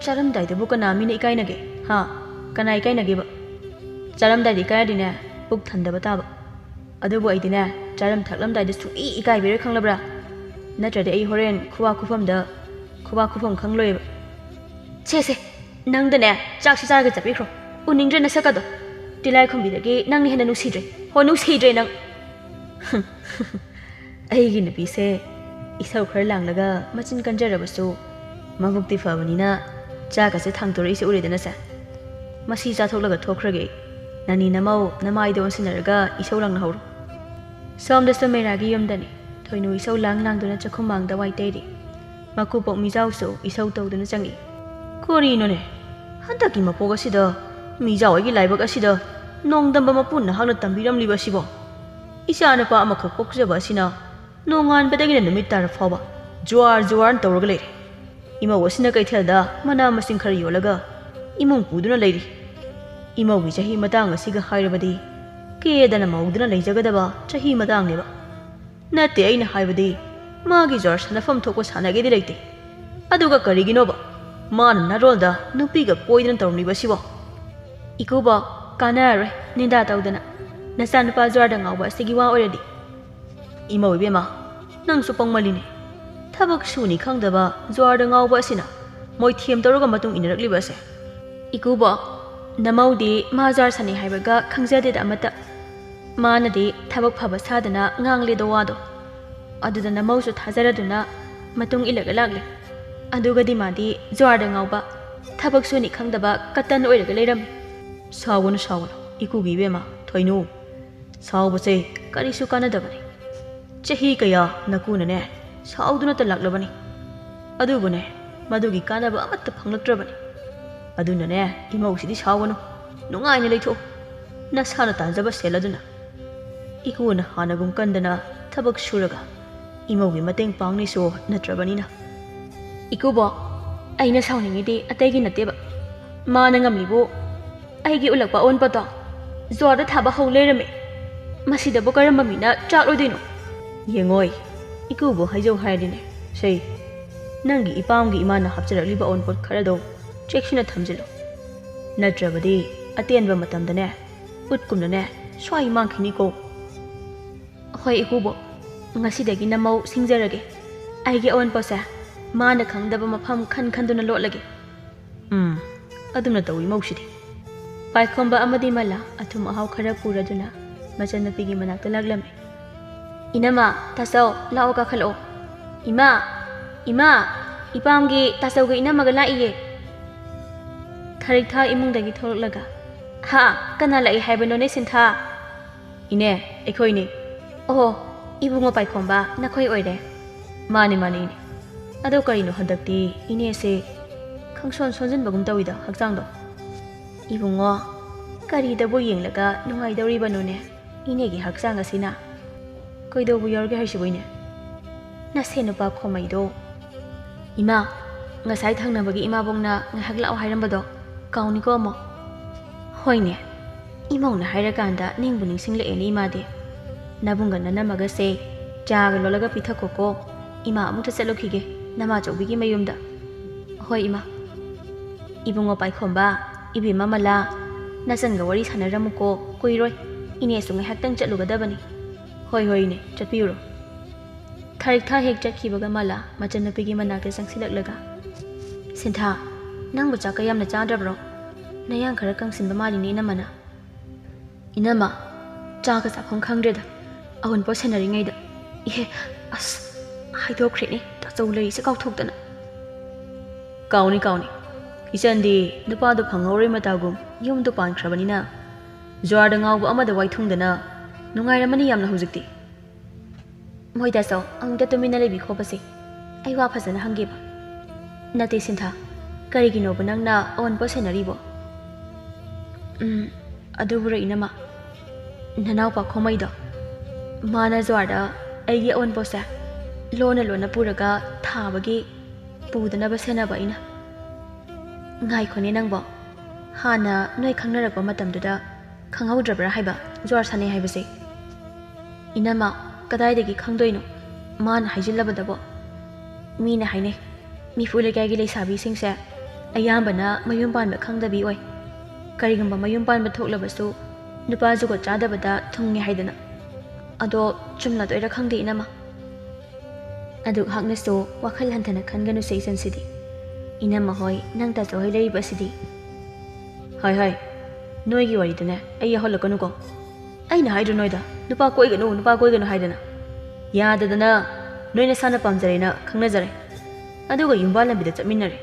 ꯆꯥꯔꯝꯗꯥꯏꯗꯕꯨ ꯀꯅꯥ ꯃꯤꯅ ꯏꯀꯥꯏꯅꯒꯦ? ꯍꯥ? ꯀꯅꯥ ꯏꯀꯥꯏꯅꯒꯦꯕ? ꯆꯥꯔꯝꯗꯥꯏꯗ ꯏꯀꯥꯏꯔꯗꯤꯅꯦ, ꯄꯨꯛ ꯊꯟꯗꯕ ꯇꯥꯕ꯫ ꯑꯗꯨꯕꯨ ꯑꯩꯗꯤꯅꯦ, ꯆꯥꯔꯝ ꯊꯛꯂꯝꯗꯥꯏꯗ ꯁꯨꯡꯏ ꯏꯀꯥꯏꯕꯤꯔꯣꯏ, ꯈꯪꯂꯕ꯭ꯔꯥ? ꯅꯠꯇ꯭ꯔꯗꯤ ꯑꯩ ꯍꯣꯔꯦꯟ ꯈꯨꯋꯥ ꯈꯨꯐꯝꯗ, ꯈꯨꯋꯥ ꯈꯨꯐꯝ ꯈꯪꯂꯣꯏꯕ꯫ ꯁꯦ, ꯁꯦ, ꯅꯪꯗꯅꯦ, ꯆꯥꯛꯁꯤ ꯆꯥꯔꯒ ꯆꯠꯄꯤꯈ꯭ꯔꯣ꯫ ꯎꯅꯤꯡꯗ꯭ꯔꯦ ꯅꯁꯛꯀꯗꯣ꯫ ꯇꯤꯜꯂꯥꯏꯈꯨꯝꯕꯤꯗꯒꯤ ꯅꯪꯅ ꯍꯦꯟꯅ ꯅꯨꯡꯁꯤꯗ꯭ꯔꯦ꯫ ꯍꯣ, ꯅꯨꯡꯁꯤꯗ꯭ꯔꯦ ꯅꯪ꯫ ꯑꯩꯒꯤ ꯅꯨꯄꯤꯁꯦ ꯏꯁꯧ ꯈꯔ ꯂꯥꯡꯂꯒ ꯃꯆꯤꯟ ꯀꯟꯖꯔꯕꯁꯨ ꯃꯕꯨꯛꯇꯤ ꯐꯕꯅꯤꯅ ꯆꯥꯛꯀꯁꯦ ꯊꯥꯡꯗꯣꯔꯛꯏꯁꯦ ꯎꯔꯦꯗꯅꯁꯦ꯫ ꯃꯁꯤ ꯆꯥꯊꯣꯛꯂꯒ ꯊꯣꯛꯈ꯭ꯔꯒꯦ꯫ ꯅꯅꯤ ꯅꯃꯧ ꯅꯃꯥꯏꯗ ꯑꯣꯟꯁꯤꯟꯅꯔꯒ ꯏꯁꯧ ꯂꯥꯡꯅꯍꯧꯔꯣ꯫ ꯁꯣꯝꯗꯁꯨ ꯃꯩꯔꯥꯒꯤ ꯌꯨꯝꯗꯅꯤ꯫ ꯊꯣꯏꯅꯨ ꯏꯁꯧ ꯂꯥꯡ ꯂꯥꯡꯗꯨꯅ ꯆꯥꯛꯈꯨꯝ ꯃꯥꯡꯗ ꯋꯥꯏ ꯇꯩꯔꯤ꯫ ꯃꯀꯨꯕꯣꯛ ꯃꯤꯖꯥꯎꯁꯨ ꯏꯁꯧ ꯇꯧꯗꯨꯅ ꯆꯪꯏ꯫ ꯀꯔꯤꯅꯣꯅꯦ? ꯍꯟꯗꯛꯀꯤ ꯃꯄꯣꯛ ꯑꯁꯤꯗ, ꯃꯤꯖꯥꯎ ꯑꯩꯒꯤ ꯂꯥꯏꯕꯛ ꯑꯁꯤꯗ ꯅꯣꯡꯗꯝꯕ ꯃꯄꯨ ꯅꯍꯥꯛꯅ ꯇꯝꯕꯤꯔꯝꯂꯤꯕ ꯑꯁꯤꯕꯣ? ꯏꯆꯥ ꯅꯨꯄꯥ ꯑꯃꯈꯛ ꯄꯣꯛꯆꯕ ꯑꯁꯤꯅ ꯅꯣꯡꯉꯥꯟꯕꯗꯒꯤꯅ ꯅꯨꯃꯤꯠ ꯇꯥꯔ ꯐꯥꯎꯕ ꯖꯨꯋꯥꯔ ꯖꯨꯋꯥꯔꯅ ꯇꯧꯔꯒ ꯂꯩꯔꯦ꯫ ꯏꯃꯧ ꯑꯁꯤꯅ ꯀꯩꯊꯦꯜꯗ ꯃꯅꯥ ꯃꯁꯤꯡ ꯈꯔ ꯌꯣꯜꯂꯒ ꯏꯃꯨꯡ ꯄꯨꯗꯨꯅ ꯂꯩꯔꯤ꯫ ꯏꯃꯧꯒꯤ ꯆꯍꯤ ꯃꯇꯥꯡ ꯑꯁꯤꯒ ꯍꯥꯏꯔꯕꯗꯤ ꯀꯦꯗꯅ ꯃꯧꯗꯨꯅ ꯂꯩꯖꯒꯗꯕ ꯆꯍꯤ ꯃꯇꯥꯡꯅꯦꯕ꯫ ꯅꯠꯇꯦ, ꯑꯩꯅ ꯍꯥꯏꯕꯗꯤ ꯃꯥꯒꯤ ꯖ꯭ꯋꯥꯔ ꯁꯥꯟꯅꯐꯝ ꯊꯣꯛꯄ ꯁꯥꯟꯅꯒꯦꯗꯤ ꯂꯩꯇꯦ꯫ ꯑꯗꯨꯒ ꯀꯔꯤꯒꯤꯅꯣꯕ ꯃꯥꯅ ꯅꯔꯣꯜꯗ ꯅꯨꯄꯤꯒ ꯀꯣꯏꯗꯅ ꯇꯧꯔꯝꯂꯤꯕꯁꯤꯕꯣ? ꯏꯀꯨꯕꯣꯛ, ꯀꯥꯟꯅꯔꯔꯣꯏ ꯅꯤꯟꯗꯥ ꯇꯧꯗꯅ꯫ ꯅꯆꯥꯅꯨꯄꯥ ꯖ꯭ꯋꯥꯔꯗ ꯉꯥꯎꯕ ꯑꯁꯤꯒꯤ ꯋꯥ ꯑꯣꯏꯔꯗꯤ꯫ ꯏꯃꯧ ꯏꯕꯦꯝꯃ, ꯅꯪꯁꯨ ꯄꯪꯃꯜꯂꯤꯅꯦ꯫ ꯊꯕꯛ ꯁꯨꯅꯤ ꯈꯪꯗꯕ ꯖ꯭ꯋꯥꯔꯗ ꯉꯥꯎꯕ ꯑꯁꯤꯅ ꯃꯣꯏꯊꯦꯝ ꯇꯧꯔꯒ ꯃꯇꯨꯡ ꯏꯟꯅꯔꯛꯂꯤꯕ ꯑꯁꯦ꯫ ꯏꯀꯨꯕꯣꯛ, ꯅꯃꯧꯗꯤ ꯃꯥ ꯖ꯭ꯋꯥꯔ ꯁꯥꯟꯅꯩ ꯍꯥꯏꯕꯒ ꯈꯪꯖꯗꯦꯗ ꯑꯃꯠꯇ꯫ ꯃꯥꯅꯗꯤ ꯊꯕꯛ ꯐꯕ ꯁꯥꯗꯅ ꯉꯥꯡꯂꯦꯗꯣ ꯋꯥꯗꯣ꯫ ꯑꯗꯨꯗ ꯅꯃꯧꯁꯨ ꯊꯥꯖꯔꯗꯨꯅ ꯃꯇꯨꯡ ꯏꯜꯂꯒ ꯂꯥꯛꯂꯦ꯫ ꯑꯗꯨꯒꯗꯤ ꯃꯥꯗꯤ ꯖ꯭ꯋꯥꯔꯗ ꯉꯥꯎꯕ, ꯊꯕꯛ ꯁꯨꯅꯤ ꯈꯪꯗꯕ ꯀꯇꯟ ꯑꯣꯏꯔꯒ ꯂꯩꯔꯝꯃꯤ꯫ ꯁꯥꯎꯒꯅꯨ, ꯁꯥꯎꯒꯅꯨ, ꯏꯀꯨꯒꯤ ꯏꯕꯦꯝꯃ, ꯊꯣꯏꯅꯨ꯫ ꯁꯥꯎꯕꯁꯦ ꯀꯔꯤꯁꯨ ꯀꯥꯟꯅꯗꯕꯅꯤ꯫ ꯆꯍꯤ ꯀꯌꯥ ꯅꯀꯨꯅꯅꯦ ꯁꯥꯎꯗꯨꯅꯇ ꯂꯥꯛꯂꯕꯅꯤ꯫ ꯑꯗꯨꯕꯨꯅꯦ, ꯃꯗꯨꯒꯤ ꯀꯥꯟꯅꯕ ꯑꯃꯠꯇ ꯐꯪꯂꯛꯇ꯭ꯔꯕꯅꯤ꯫ ꯑꯗꯨꯅꯅꯦ, ꯏꯃꯧꯁꯤꯗꯤ ꯁꯥꯎꯒꯅꯨ, ꯅꯨꯡꯉꯥꯏꯅ ꯂꯩꯊꯣꯛꯎ꯫ ꯅꯁꯥꯅ ꯇꯥꯟꯖꯕ ꯁꯦꯜ ꯑꯗꯨꯅ꯫ ꯏꯀꯨꯅ ꯍꯥꯟꯅꯒꯨꯝ ꯀꯟꯗꯅ ꯊꯕꯛ ꯁꯨꯔꯒ ꯏꯃꯧꯒꯤ ꯃꯇꯦꯡ ꯄꯥꯡꯅꯤꯁꯨ ꯅꯠꯇ꯭ꯔꯕꯅꯤꯅ꯫ ꯏꯀꯨꯕꯣꯛ, ꯑꯩꯅ ꯁꯥꯎꯅꯤꯡꯉꯤꯗꯤ ꯑꯇꯩꯒꯤ ꯅꯠꯇꯦꯕ꯫ ꯃꯥꯅ ꯉꯝꯂꯤꯕꯨ ꯑꯩꯒꯤ ꯎꯂꯛꯄ ꯑꯑꯣꯟꯕꯗꯣ ꯖ꯭ꯋꯥꯔꯗ ꯊꯥꯕ ꯍꯧ ꯂꯩꯔꯝꯃꯦ꯫ ꯃꯁꯤꯗꯕꯨ ꯀꯔꯝꯕ ꯃꯤꯅ ꯆꯥꯛꯂꯣꯏꯗꯣꯏꯅꯣ? ꯌꯦꯡꯉꯣꯏ, ꯏꯀꯨꯕꯨ ꯍꯥꯏꯖꯧ ꯍꯥꯏꯔꯗꯤꯅꯦ, ꯁꯦ, ꯅꯪꯒꯤ ꯏꯄꯥꯝꯒꯤ ꯏꯃꯥꯅ ꯍꯥꯞꯆꯔꯛꯂꯤꯕ ꯑꯑꯣꯟꯄꯣꯠ ꯈꯔꯗꯣ ꯆꯦꯛꯁꯤꯟꯅ ꯊꯝꯖꯤꯜꯂꯨ꯫ ꯅꯠꯇ꯭ꯔꯕꯗꯤ ꯑꯇꯦꯟꯕ ꯃꯇꯝꯗꯅꯦ, ꯎꯠꯀꯨꯝꯅꯅꯦ, ꯁ꯭ꯋꯥꯏ ꯃꯥꯡꯈꯤꯅꯤꯀꯣ꯫ ꯍꯣꯏ ꯏꯀꯨꯕꯣꯛ, ꯉꯁꯤꯗꯒꯤ ꯅꯃꯧ ꯁꯤꯡꯖꯔꯒꯦ꯫ ꯑꯩꯒꯤ ꯑꯑꯣꯟꯄꯣꯠꯁꯦ ꯃꯥꯅ ꯈꯪꯗꯕ ꯃꯐꯝ ꯈꯟ ꯈꯟꯗꯨꯅ ꯂꯣꯠꯂꯒꯦ꯫ ꯎꯝ, ꯑꯗꯨꯝꯅ ꯇꯧꯏ ꯃꯧꯁꯤꯗꯤ꯫ ꯄꯥꯏꯈꯣꯝꯕ ꯑꯃꯗꯤ ꯃꯂꯥ ꯑꯊꯨꯝ ꯑꯍꯥꯎ ꯈꯔ ꯄꯨꯔꯗꯨꯅ ꯃꯆꯟꯅꯨꯄꯤꯒꯤ ꯃꯅꯥꯛꯇ ꯂꯥꯛꯂꯝꯃꯤ꯫ "ꯏꯅꯝꯃ, ꯇꯥꯆꯧ, ꯂꯥꯛꯑꯣ ꯀꯥꯈꯠꯂꯛꯑꯣ꯫ ꯏꯃꯥ, ꯏꯃꯥ, ꯏꯄꯥꯝꯒꯤ ꯇꯥꯆꯧꯒ ꯏꯅꯝꯃꯒ ꯂꯥꯛꯏꯌꯦ꯫" ꯊꯔꯤꯛꯊꯥ ꯏꯃꯨꯡꯗꯒꯤ ꯊꯣꯛꯂꯛꯂꯒ, "ꯍꯥ, ꯀꯅꯥ ꯂꯥꯛꯏ ꯍꯥꯏꯕꯅꯣꯅꯦ ꯁꯤꯟꯊꯥ?" "ꯏꯅꯦ, ꯑꯩꯈꯣꯏꯅꯤ꯫" "ꯑꯣꯍꯣ, ꯏꯕꯨꯡꯉꯣ ꯄꯥꯏꯈꯣꯝꯕ, ꯅꯈꯣꯏ ꯑꯣꯏꯔꯦ꯫" "ꯃꯥꯅꯤ, ꯃꯥꯅꯤ, ꯏꯅꯦ꯫ ꯑꯗꯣ ꯀꯔꯤꯅꯣ ꯍꯟꯗꯛꯇꯤ ꯏꯅꯦꯁꯦ ꯈꯪꯁꯣꯟ ꯁꯣꯟꯖꯤꯟꯕꯒꯨꯝ ꯇꯧꯏꯗ ꯍꯛꯆꯥꯡꯗꯣ?" "ꯏꯕꯨꯡꯉꯣ, ꯀꯔꯤꯗꯕꯨ ꯌꯦꯡꯂꯒ ꯅꯨꯡꯉꯥꯏꯗꯧꯔꯤꯕꯅꯣꯅꯦ ꯏꯅꯦꯒꯤ ꯍꯛꯆꯥꯡ ꯑꯁꯤꯅ?" "ꯀꯩꯗꯧꯕ ꯌꯥꯎꯔꯒꯦ ꯍꯥꯏꯁꯤꯕꯨ, ꯏꯅꯦ?" "ꯅꯁꯦ ꯅꯨꯄꯥ ꯈꯣꯃꯩꯗꯣ꯫" "ꯏꯃꯥ, ꯉꯁꯥꯏ ꯊꯪꯅꯕꯒꯤ ꯏꯃꯥꯕꯣꯛꯅ ꯉꯥꯏꯍꯥꯛ ꯂꯥꯛꯑꯣ ꯍꯥꯏꯔꯝꯕꯗꯣ ꯀꯥꯎꯅꯤꯀꯣ ꯑꯃꯨꯛ?" "ꯍꯣꯏꯅꯦ, ꯏꯃꯧꯅ ꯍꯥꯏꯔꯀꯥꯟꯗ ꯅꯤꯡꯕꯨ ꯅꯤꯡꯁꯤꯡꯂꯛꯑꯦꯅꯦ ꯏꯃꯥꯗꯤ꯫ ꯅꯕꯨꯡꯒ ꯅꯅꯝꯃꯒꯁꯦ ꯆꯥꯒ ꯂꯣꯜꯂꯒ ꯄꯤꯊꯛꯈꯣꯀꯣ, ꯏꯃꯥ ꯑꯃꯨꯛꯇ ꯆꯠꯂꯨꯈꯤꯒꯦ ꯅꯃꯥꯆꯧꯕꯤꯒꯤ ꯃꯌꯨꯝꯗ꯫" "ꯍꯣꯏ ꯏꯃꯥ꯫" "ꯏꯕꯨꯡꯉꯣ ꯄꯥꯏꯈꯣꯝꯕ, ꯏꯕꯦꯝꯃ ꯃꯂꯥ, ꯅꯆꯟꯒ ꯋꯥꯔꯤ ꯁꯥꯟꯅꯔꯝꯃꯨꯀꯣ, ꯀꯨꯏꯔꯣꯏ꯫ ꯏꯅꯦꯁꯨ ꯉꯥꯏꯍꯥꯛꯇꯪ ꯆꯠꯂꯨꯒꯗꯕꯅꯤ꯫" "ꯍꯣꯏ, ꯍꯣꯏ, ꯏꯅꯦ, ꯆꯠꯄꯤꯔꯨꯔꯣ꯫" ꯊꯔꯤꯛꯊꯥ ꯍꯦꯛ ꯆꯠꯈꯤꯕꯒ ꯃꯂꯥ ꯃꯆꯟꯅꯨꯄꯤꯒꯤ ꯃꯅꯥꯛꯇ ꯆꯪꯁꯤꯜꯂꯛꯂꯒ, "ꯁꯤꯟꯊꯥ, ꯅꯪꯕꯨ ꯆꯥꯛꯀ ꯌꯥꯝꯅ ꯆꯥꯗ꯭ꯔꯕ꯭ꯔꯣ? ꯅꯌꯥꯡ ꯈꯔ ꯀꯪꯁꯤꯟꯕ ꯃꯥꯜꯂꯤꯅꯦ, ꯏꯅꯝꯃꯅ꯫" "ꯏꯅꯝꯃ, ꯆꯥꯒ ꯆꯥꯐꯝ ꯈꯪꯗ꯭ꯔꯦꯗ, ꯑꯑꯣꯟꯄꯣꯠ ꯁꯦꯟꯅꯔꯤꯉꯩꯗ꯫ ꯏꯍꯦ, ꯑꯁ, ꯍꯥꯏꯗꯣꯛꯈ꯭ꯔꯦꯅꯦ, ꯇꯥꯆꯧ ꯂꯩꯔꯤꯁꯦ ꯀꯥꯎꯊꯣꯛꯇꯅ꯫" "ꯀꯥꯎꯅꯤ, ꯀꯥꯎꯅꯤ꯫ ꯏꯆꯟꯗꯤ ꯅꯨꯄꯥꯗꯣ ꯐꯪꯍꯧꯔꯣꯏ ꯃꯇꯥꯒꯨꯝ ꯌꯨꯝꯗꯣ ꯄꯥꯟꯈ꯭ꯔꯕꯅꯤꯅ, ꯖ꯭ꯋꯥꯔꯗ ꯉꯥꯎꯕ ꯑꯃꯗ ꯋꯥꯏꯊꯨꯡꯗꯅ ꯅꯨꯡꯉꯥꯏꯔꯝꯃꯅꯤ ꯌꯥꯝꯅ ꯍꯧꯖꯤꯛꯇꯤ꯫" "ꯃꯣꯏ ꯇꯥꯆꯧ, ꯑꯃꯨꯛꯇ ꯇꯨꯃꯤꯟꯅ ꯂꯩꯕꯤꯈꯣꯕꯁꯦ꯫ ꯑꯩ ꯋꯥ ꯐꯖꯅ ꯍꯪꯒꯦꯕ꯫" "ꯅꯠꯇꯦ ꯁꯤꯟꯊꯥ, ꯀꯔꯤꯒꯤꯅꯣꯕ ꯅꯪꯅ ꯑꯑꯣꯟꯄꯣꯠ ꯁꯦꯟꯅꯔꯤꯕꯣ?" "ꯎꯝ, ꯑꯗꯨꯕꯨꯔꯣ ꯏꯅꯝꯃ, ꯅꯅꯥꯎꯄꯥ ꯈꯣꯃꯩꯗꯣ, ꯃꯥꯅ ꯖ꯭ꯋꯥꯔꯗ ꯑꯩꯒꯤ ꯑꯑꯣꯟꯄꯣꯠꯁꯦ ꯂꯣꯟꯅ ꯂꯣꯟꯅ ꯄꯨꯔꯒ ꯊꯥꯕꯒꯤ ꯄꯨꯗꯅꯕ ꯁꯦꯟꯅꯕ ꯑꯩꯅ꯫" "ꯉꯥꯏꯈꯣꯅꯦ ꯅꯪꯕꯣ, ꯍꯥꯟꯅ ꯅꯣꯏ ꯈꯪꯅꯔꯛꯄ ꯃꯇꯝꯗꯨꯗ ꯈꯪꯍꯧꯗ꯭ꯔꯕ꯭ꯔꯥ ꯍꯥꯏꯕ ꯖ꯭ꯋꯥꯔ ꯁꯥꯟꯅꯩ ꯍꯥꯏꯕꯁꯦ?" "ꯏꯅꯝꯃ, ꯀꯗꯥꯏꯗꯒꯤ ꯈꯪꯗꯣꯏꯅꯣ? ꯃꯥꯅ ꯍꯥꯏꯖꯤꯜꯂꯕꯗꯕꯣ? ꯃꯤꯅ ꯍꯥꯏꯅꯩ, ꯃꯤꯐꯨ ꯂꯩꯀꯥꯏꯒꯤ ꯂꯩꯁꯥꯕꯤꯁꯤꯡꯁꯦ ꯑꯌꯥꯝꯕꯅ ꯃꯌꯨꯝ ꯄꯥꯟꯕ ꯈꯪꯗꯕꯤ ꯑꯣꯏ꯫ ꯀꯔꯤꯒꯨꯝꯕ ꯃꯌꯨꯝ ꯄꯥꯟꯕ ꯊꯣꯛꯂꯕꯁꯨ ꯅꯨꯄꯥ ꯖꯨꯒꯣꯠ ꯆꯥꯗꯕꯗ ꯊꯨꯡꯉꯦ ꯍꯥꯏꯗꯅ꯫ ꯑꯗꯣ ꯆꯨꯝꯂꯗꯣꯏꯔꯥ ꯈꯪꯗꯦ, ꯏꯅꯝꯃ꯫ ꯑꯗꯨꯛ ꯍꯥꯛꯅꯁꯨ ꯋꯥꯈꯜ ꯍꯟꯊꯅ ꯈꯟꯒꯅꯨꯁꯦ, ꯏꯆꯟꯁꯤꯗꯤ꯫ ꯏꯅꯝꯃ ꯍꯣꯏ, ꯅꯪ ꯇꯥꯆꯧ ꯍꯣꯏ ꯂꯩꯔꯤꯕ ꯑꯁꯤꯗꯤ꯫ ꯍꯣꯏ, ꯍꯣꯏ, ꯅꯣꯏꯒꯤ ꯋꯥꯔꯤꯗꯨꯅꯦ, ꯑꯩ ꯌꯥꯎꯍꯜꯂꯛꯀꯅꯨꯀꯣ꯫ ꯑꯩꯅ ꯍꯥꯏꯗ꯭ꯔꯣ ꯅꯣꯏꯗ, ꯅꯨꯄꯥ ꯀꯣꯏꯒꯅꯨ, ꯅꯨꯄꯥ ꯀꯣꯏꯒꯅꯨ ꯍꯥꯏꯗꯅ? ꯌꯥꯗꯗꯅ ꯅꯣꯏ ꯅꯁꯥꯅ ꯄꯥꯝꯖꯔꯦꯅ ꯈꯪꯅꯖꯔꯦ꯫ ꯑꯗꯨꯒ ꯌꯨꯝꯕꯥꯜ ꯂꯝꯕꯤꯗ ꯆꯠꯃꯤꯟꯅꯔꯦ꯫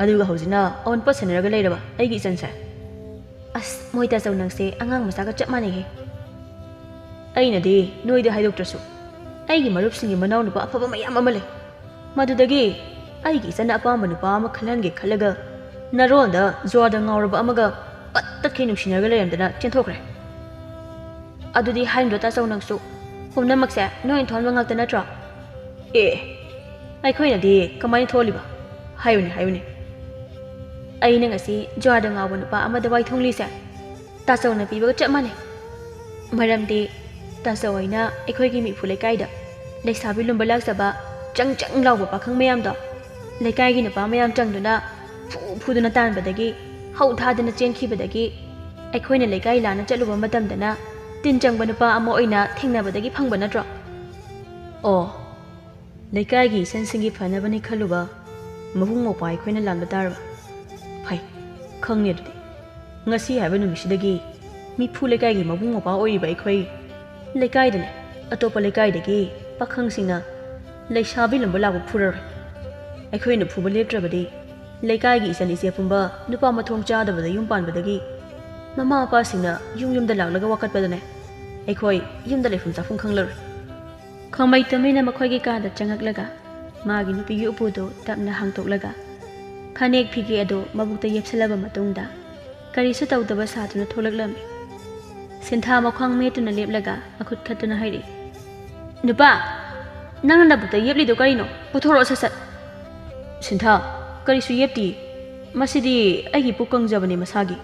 ꯑꯗꯨꯒ ꯍꯧꯖꯤꯛꯅ ꯑꯑꯣꯟꯄꯣꯠ ꯁꯦꯟꯅꯔꯒ ꯂꯩꯔꯕ ꯑꯩꯒꯤ ꯏꯆꯟꯁꯦ? ꯑꯁ, ꯃꯣꯏ ꯇꯥꯆꯧ ꯅꯪꯁꯦ ꯑꯉꯥꯡ ꯃꯆꯥꯒ ꯆꯞ ꯃꯥꯟꯅꯩꯍꯦ꯫ ꯑꯩꯅꯗꯤ ꯅꯣꯏꯗ ꯍꯥꯏꯗꯣꯛꯇ꯭ꯔꯁꯨ, ꯑꯩꯒꯤ ꯃꯔꯨꯞꯁꯤꯡꯒꯤ ꯃꯅꯥꯎꯅꯨꯄꯥ ꯑꯐꯕ ꯃꯌꯥꯝ ꯑꯃ ꯂꯩ꯫ ꯃꯗꯨꯗꯒꯤ ꯑꯩꯒꯤ ꯏꯆꯟꯅ ꯑꯄꯥꯝꯕ ꯅꯨꯄꯥ ꯑꯃ ꯈꯜꯍꯟꯒꯦ ꯈꯜꯂꯒ, ꯅꯔꯣꯟꯗ ꯖꯨꯋꯥꯗ ꯉꯥꯎꯔꯕ ꯑꯃꯒ ꯄꯠ ꯇꯠꯈꯩ ꯅꯨꯡꯁꯤꯅꯔꯒ ꯂꯩꯔꯝꯗꯅ ꯆꯦꯟꯊꯣꯛꯈ꯭ꯔꯦ꯫ ꯑꯗꯨꯗꯤ ꯍꯥꯏꯅꯨꯗ ꯇꯥꯆꯧ ꯅꯪꯁꯨ, ꯄꯨꯝꯅꯃꯛꯁꯦ ꯅꯣꯏꯅ ꯊꯣꯛꯍꯟꯕ ꯉꯥꯛꯇ ꯅꯠꯇ꯭ꯔꯣ? ꯑꯦ, ꯑꯩꯈꯣꯏꯅꯗꯤ ꯀꯃꯥꯏꯅ ꯊꯣꯛꯍꯜꯂꯤꯕ? ꯍꯥꯏꯌꯨꯅꯦ, ꯍꯥꯏꯌꯨꯅꯦ꯫ ꯑꯩꯅ ꯉꯁꯤ ꯖꯨꯋꯥꯗ ꯉꯥꯎꯕ ꯅꯨꯄꯥ ꯑꯃꯗ ꯋꯥꯏ ꯊꯣꯡꯂꯤꯁꯦ ꯇꯥꯆꯧꯅ ꯄꯤꯕꯒ ꯆꯞ ꯃꯥꯟꯅꯩ꯫ ꯃꯔꯝꯗꯤ ꯇꯥꯆꯧ ꯍꯣꯏꯅ ꯑꯩꯈꯣꯏꯒꯤ ꯃꯤꯐꯨ ꯂꯩꯀꯥꯏꯗ ꯂꯩꯁꯥꯕꯤ ꯂꯨꯝꯕ ꯂꯥꯛꯆꯕ ꯆꯪ ꯆꯪ ꯂꯥꯎꯕ ꯄꯥꯈꯪ ꯃꯌꯥꯝꯗꯣ, ꯂꯩꯀꯥꯏꯒꯤ ꯅꯨꯄꯥ ꯃꯌꯥꯝ ꯆꯪꯗꯨꯅ ꯐꯨ ꯐꯨꯗꯨꯅ ꯇꯥꯟꯕꯗꯒꯤ, ꯍꯧ ꯊꯥꯗꯅ ꯆꯦꯟꯈꯤꯕꯗꯒꯤ, ꯑꯩꯈꯣꯏꯅ ꯂꯩꯀꯥꯏ ꯂꯥꯟꯅ ꯆꯠꯂꯨꯕ ꯃꯇꯝꯗꯅ ꯇꯤꯟ ꯆꯪꯕ ꯅꯨꯄꯥ ꯑꯃ ꯑꯣꯏꯅ ꯊꯦꯡꯅꯕꯗꯒꯤ ꯐꯪꯕ ꯅꯠꯇ꯭ꯔꯣ? ꯑꯣ, ꯂꯩꯀꯥꯏꯒꯤ ꯏꯆꯟꯁꯤꯡꯒꯤ ꯐꯅꯕꯅꯤ ꯈꯜꯂꯨꯕ ꯃꯕꯨꯡ ꯃꯧꯄ꯭ꯋꯥ ꯑꯩꯈꯣꯏꯅ ꯂꯥꯟꯕ ꯇꯥꯔꯕ? ꯐꯩ, ꯈꯪꯉꯦ ꯑꯗꯨꯗꯤ꯫ ꯉꯁꯤ ꯍꯥꯏꯕ ꯅꯨꯃꯤꯠꯁꯤꯗꯒꯤ ꯃꯤꯐꯨ ꯂꯩꯀꯥꯏꯒꯤ ꯃꯕꯨꯡ ꯃꯧꯄ꯭ꯋꯥ ꯑꯣꯏꯔꯤꯕ ꯑꯩꯈꯣꯏ ꯂꯩꯀꯥꯏꯗꯅꯦ, ꯑꯇꯣꯞꯄ ꯂꯩꯀꯥꯏꯗꯒꯤ ꯄꯥꯈꯪꯁꯤꯡꯅ ꯂꯩꯁꯥꯕꯤ ꯂꯨꯝꯕ ꯂꯥꯛꯄ ꯐꯨꯔꯔꯣꯏ꯫ ꯑꯩꯈꯣꯏꯅ ꯐꯨꯕ ꯂꯦꯞꯇ꯭ꯔꯕꯗꯤ ꯂꯩꯀꯥꯏꯒꯤ ꯏꯆꯟ ꯏꯆꯦ ꯄꯨꯝꯕ ꯅꯨꯄꯥ ꯃꯊꯣꯡ ꯆꯥꯗꯕꯗ ꯌꯨꯝ ꯄꯥꯟꯕꯗꯒꯤ ꯃꯃꯥ ꯃꯄꯥꯁꯤꯡꯅ ꯌꯨꯝ ꯌꯨꯝꯗ ꯂꯥꯛꯂꯒ ꯋꯥꯀꯠꯄꯗꯅꯦ ꯑꯩꯈꯣꯏ ꯌꯨꯝꯗ ꯂꯩꯐꯝ ꯆꯥꯐꯝ ꯈꯪꯂꯔꯣꯏ꯫ ꯈꯥꯃꯩ ꯇꯨꯃꯤꯟꯅ ꯃꯈꯣꯏꯒꯤ ꯀꯥꯗ ꯆꯪꯉꯛꯂꯒ ꯃꯥꯒꯤ ꯅꯨꯄꯤꯒꯤ ꯎꯄꯨꯗꯨ ꯇꯞꯅ ꯍꯥꯡꯗꯣꯛꯂꯒ ꯐꯅꯦꯛ ꯐꯤꯒꯦ ꯑꯗꯨ ꯃꯕꯨꯛꯇ ꯌꯦꯞꯁꯤꯜꯂꯕ ꯃꯇꯨꯡꯗ ꯀꯔꯤꯁꯨ ꯇꯧꯗꯕ ꯁꯥꯗꯨꯅ ꯊꯣꯛꯂꯛꯂꯝꯃꯤ꯫ ꯁꯤꯟꯊꯥ ꯃꯈ꯭ꯋꯥꯡ ꯃꯦꯠꯇꯨꯅ ꯂꯦꯞꯂꯒ ꯃꯈꯨꯠ ꯈꯠꯇꯨꯅ ꯍꯥꯏꯔꯛꯏ, "ꯅꯨꯄꯥ, ꯅꯪꯅ ꯅꯕꯨꯛꯇ ꯌꯦꯞꯂꯤꯗꯣ ꯀꯔꯤꯅꯣ? ꯄꯨꯊꯣꯔꯛꯑꯣ ꯁꯠ ꯁꯠ!" "ꯁꯤꯟꯊꯥ, ꯀꯔꯤꯁꯨ ꯌꯦꯞꯇꯤ꯫ ꯃꯁꯤꯗꯤ ꯑꯩꯒꯤ ꯄꯨꯛ ꯀꯪꯖꯕꯅꯤ ꯃꯁꯥꯒꯤ꯫"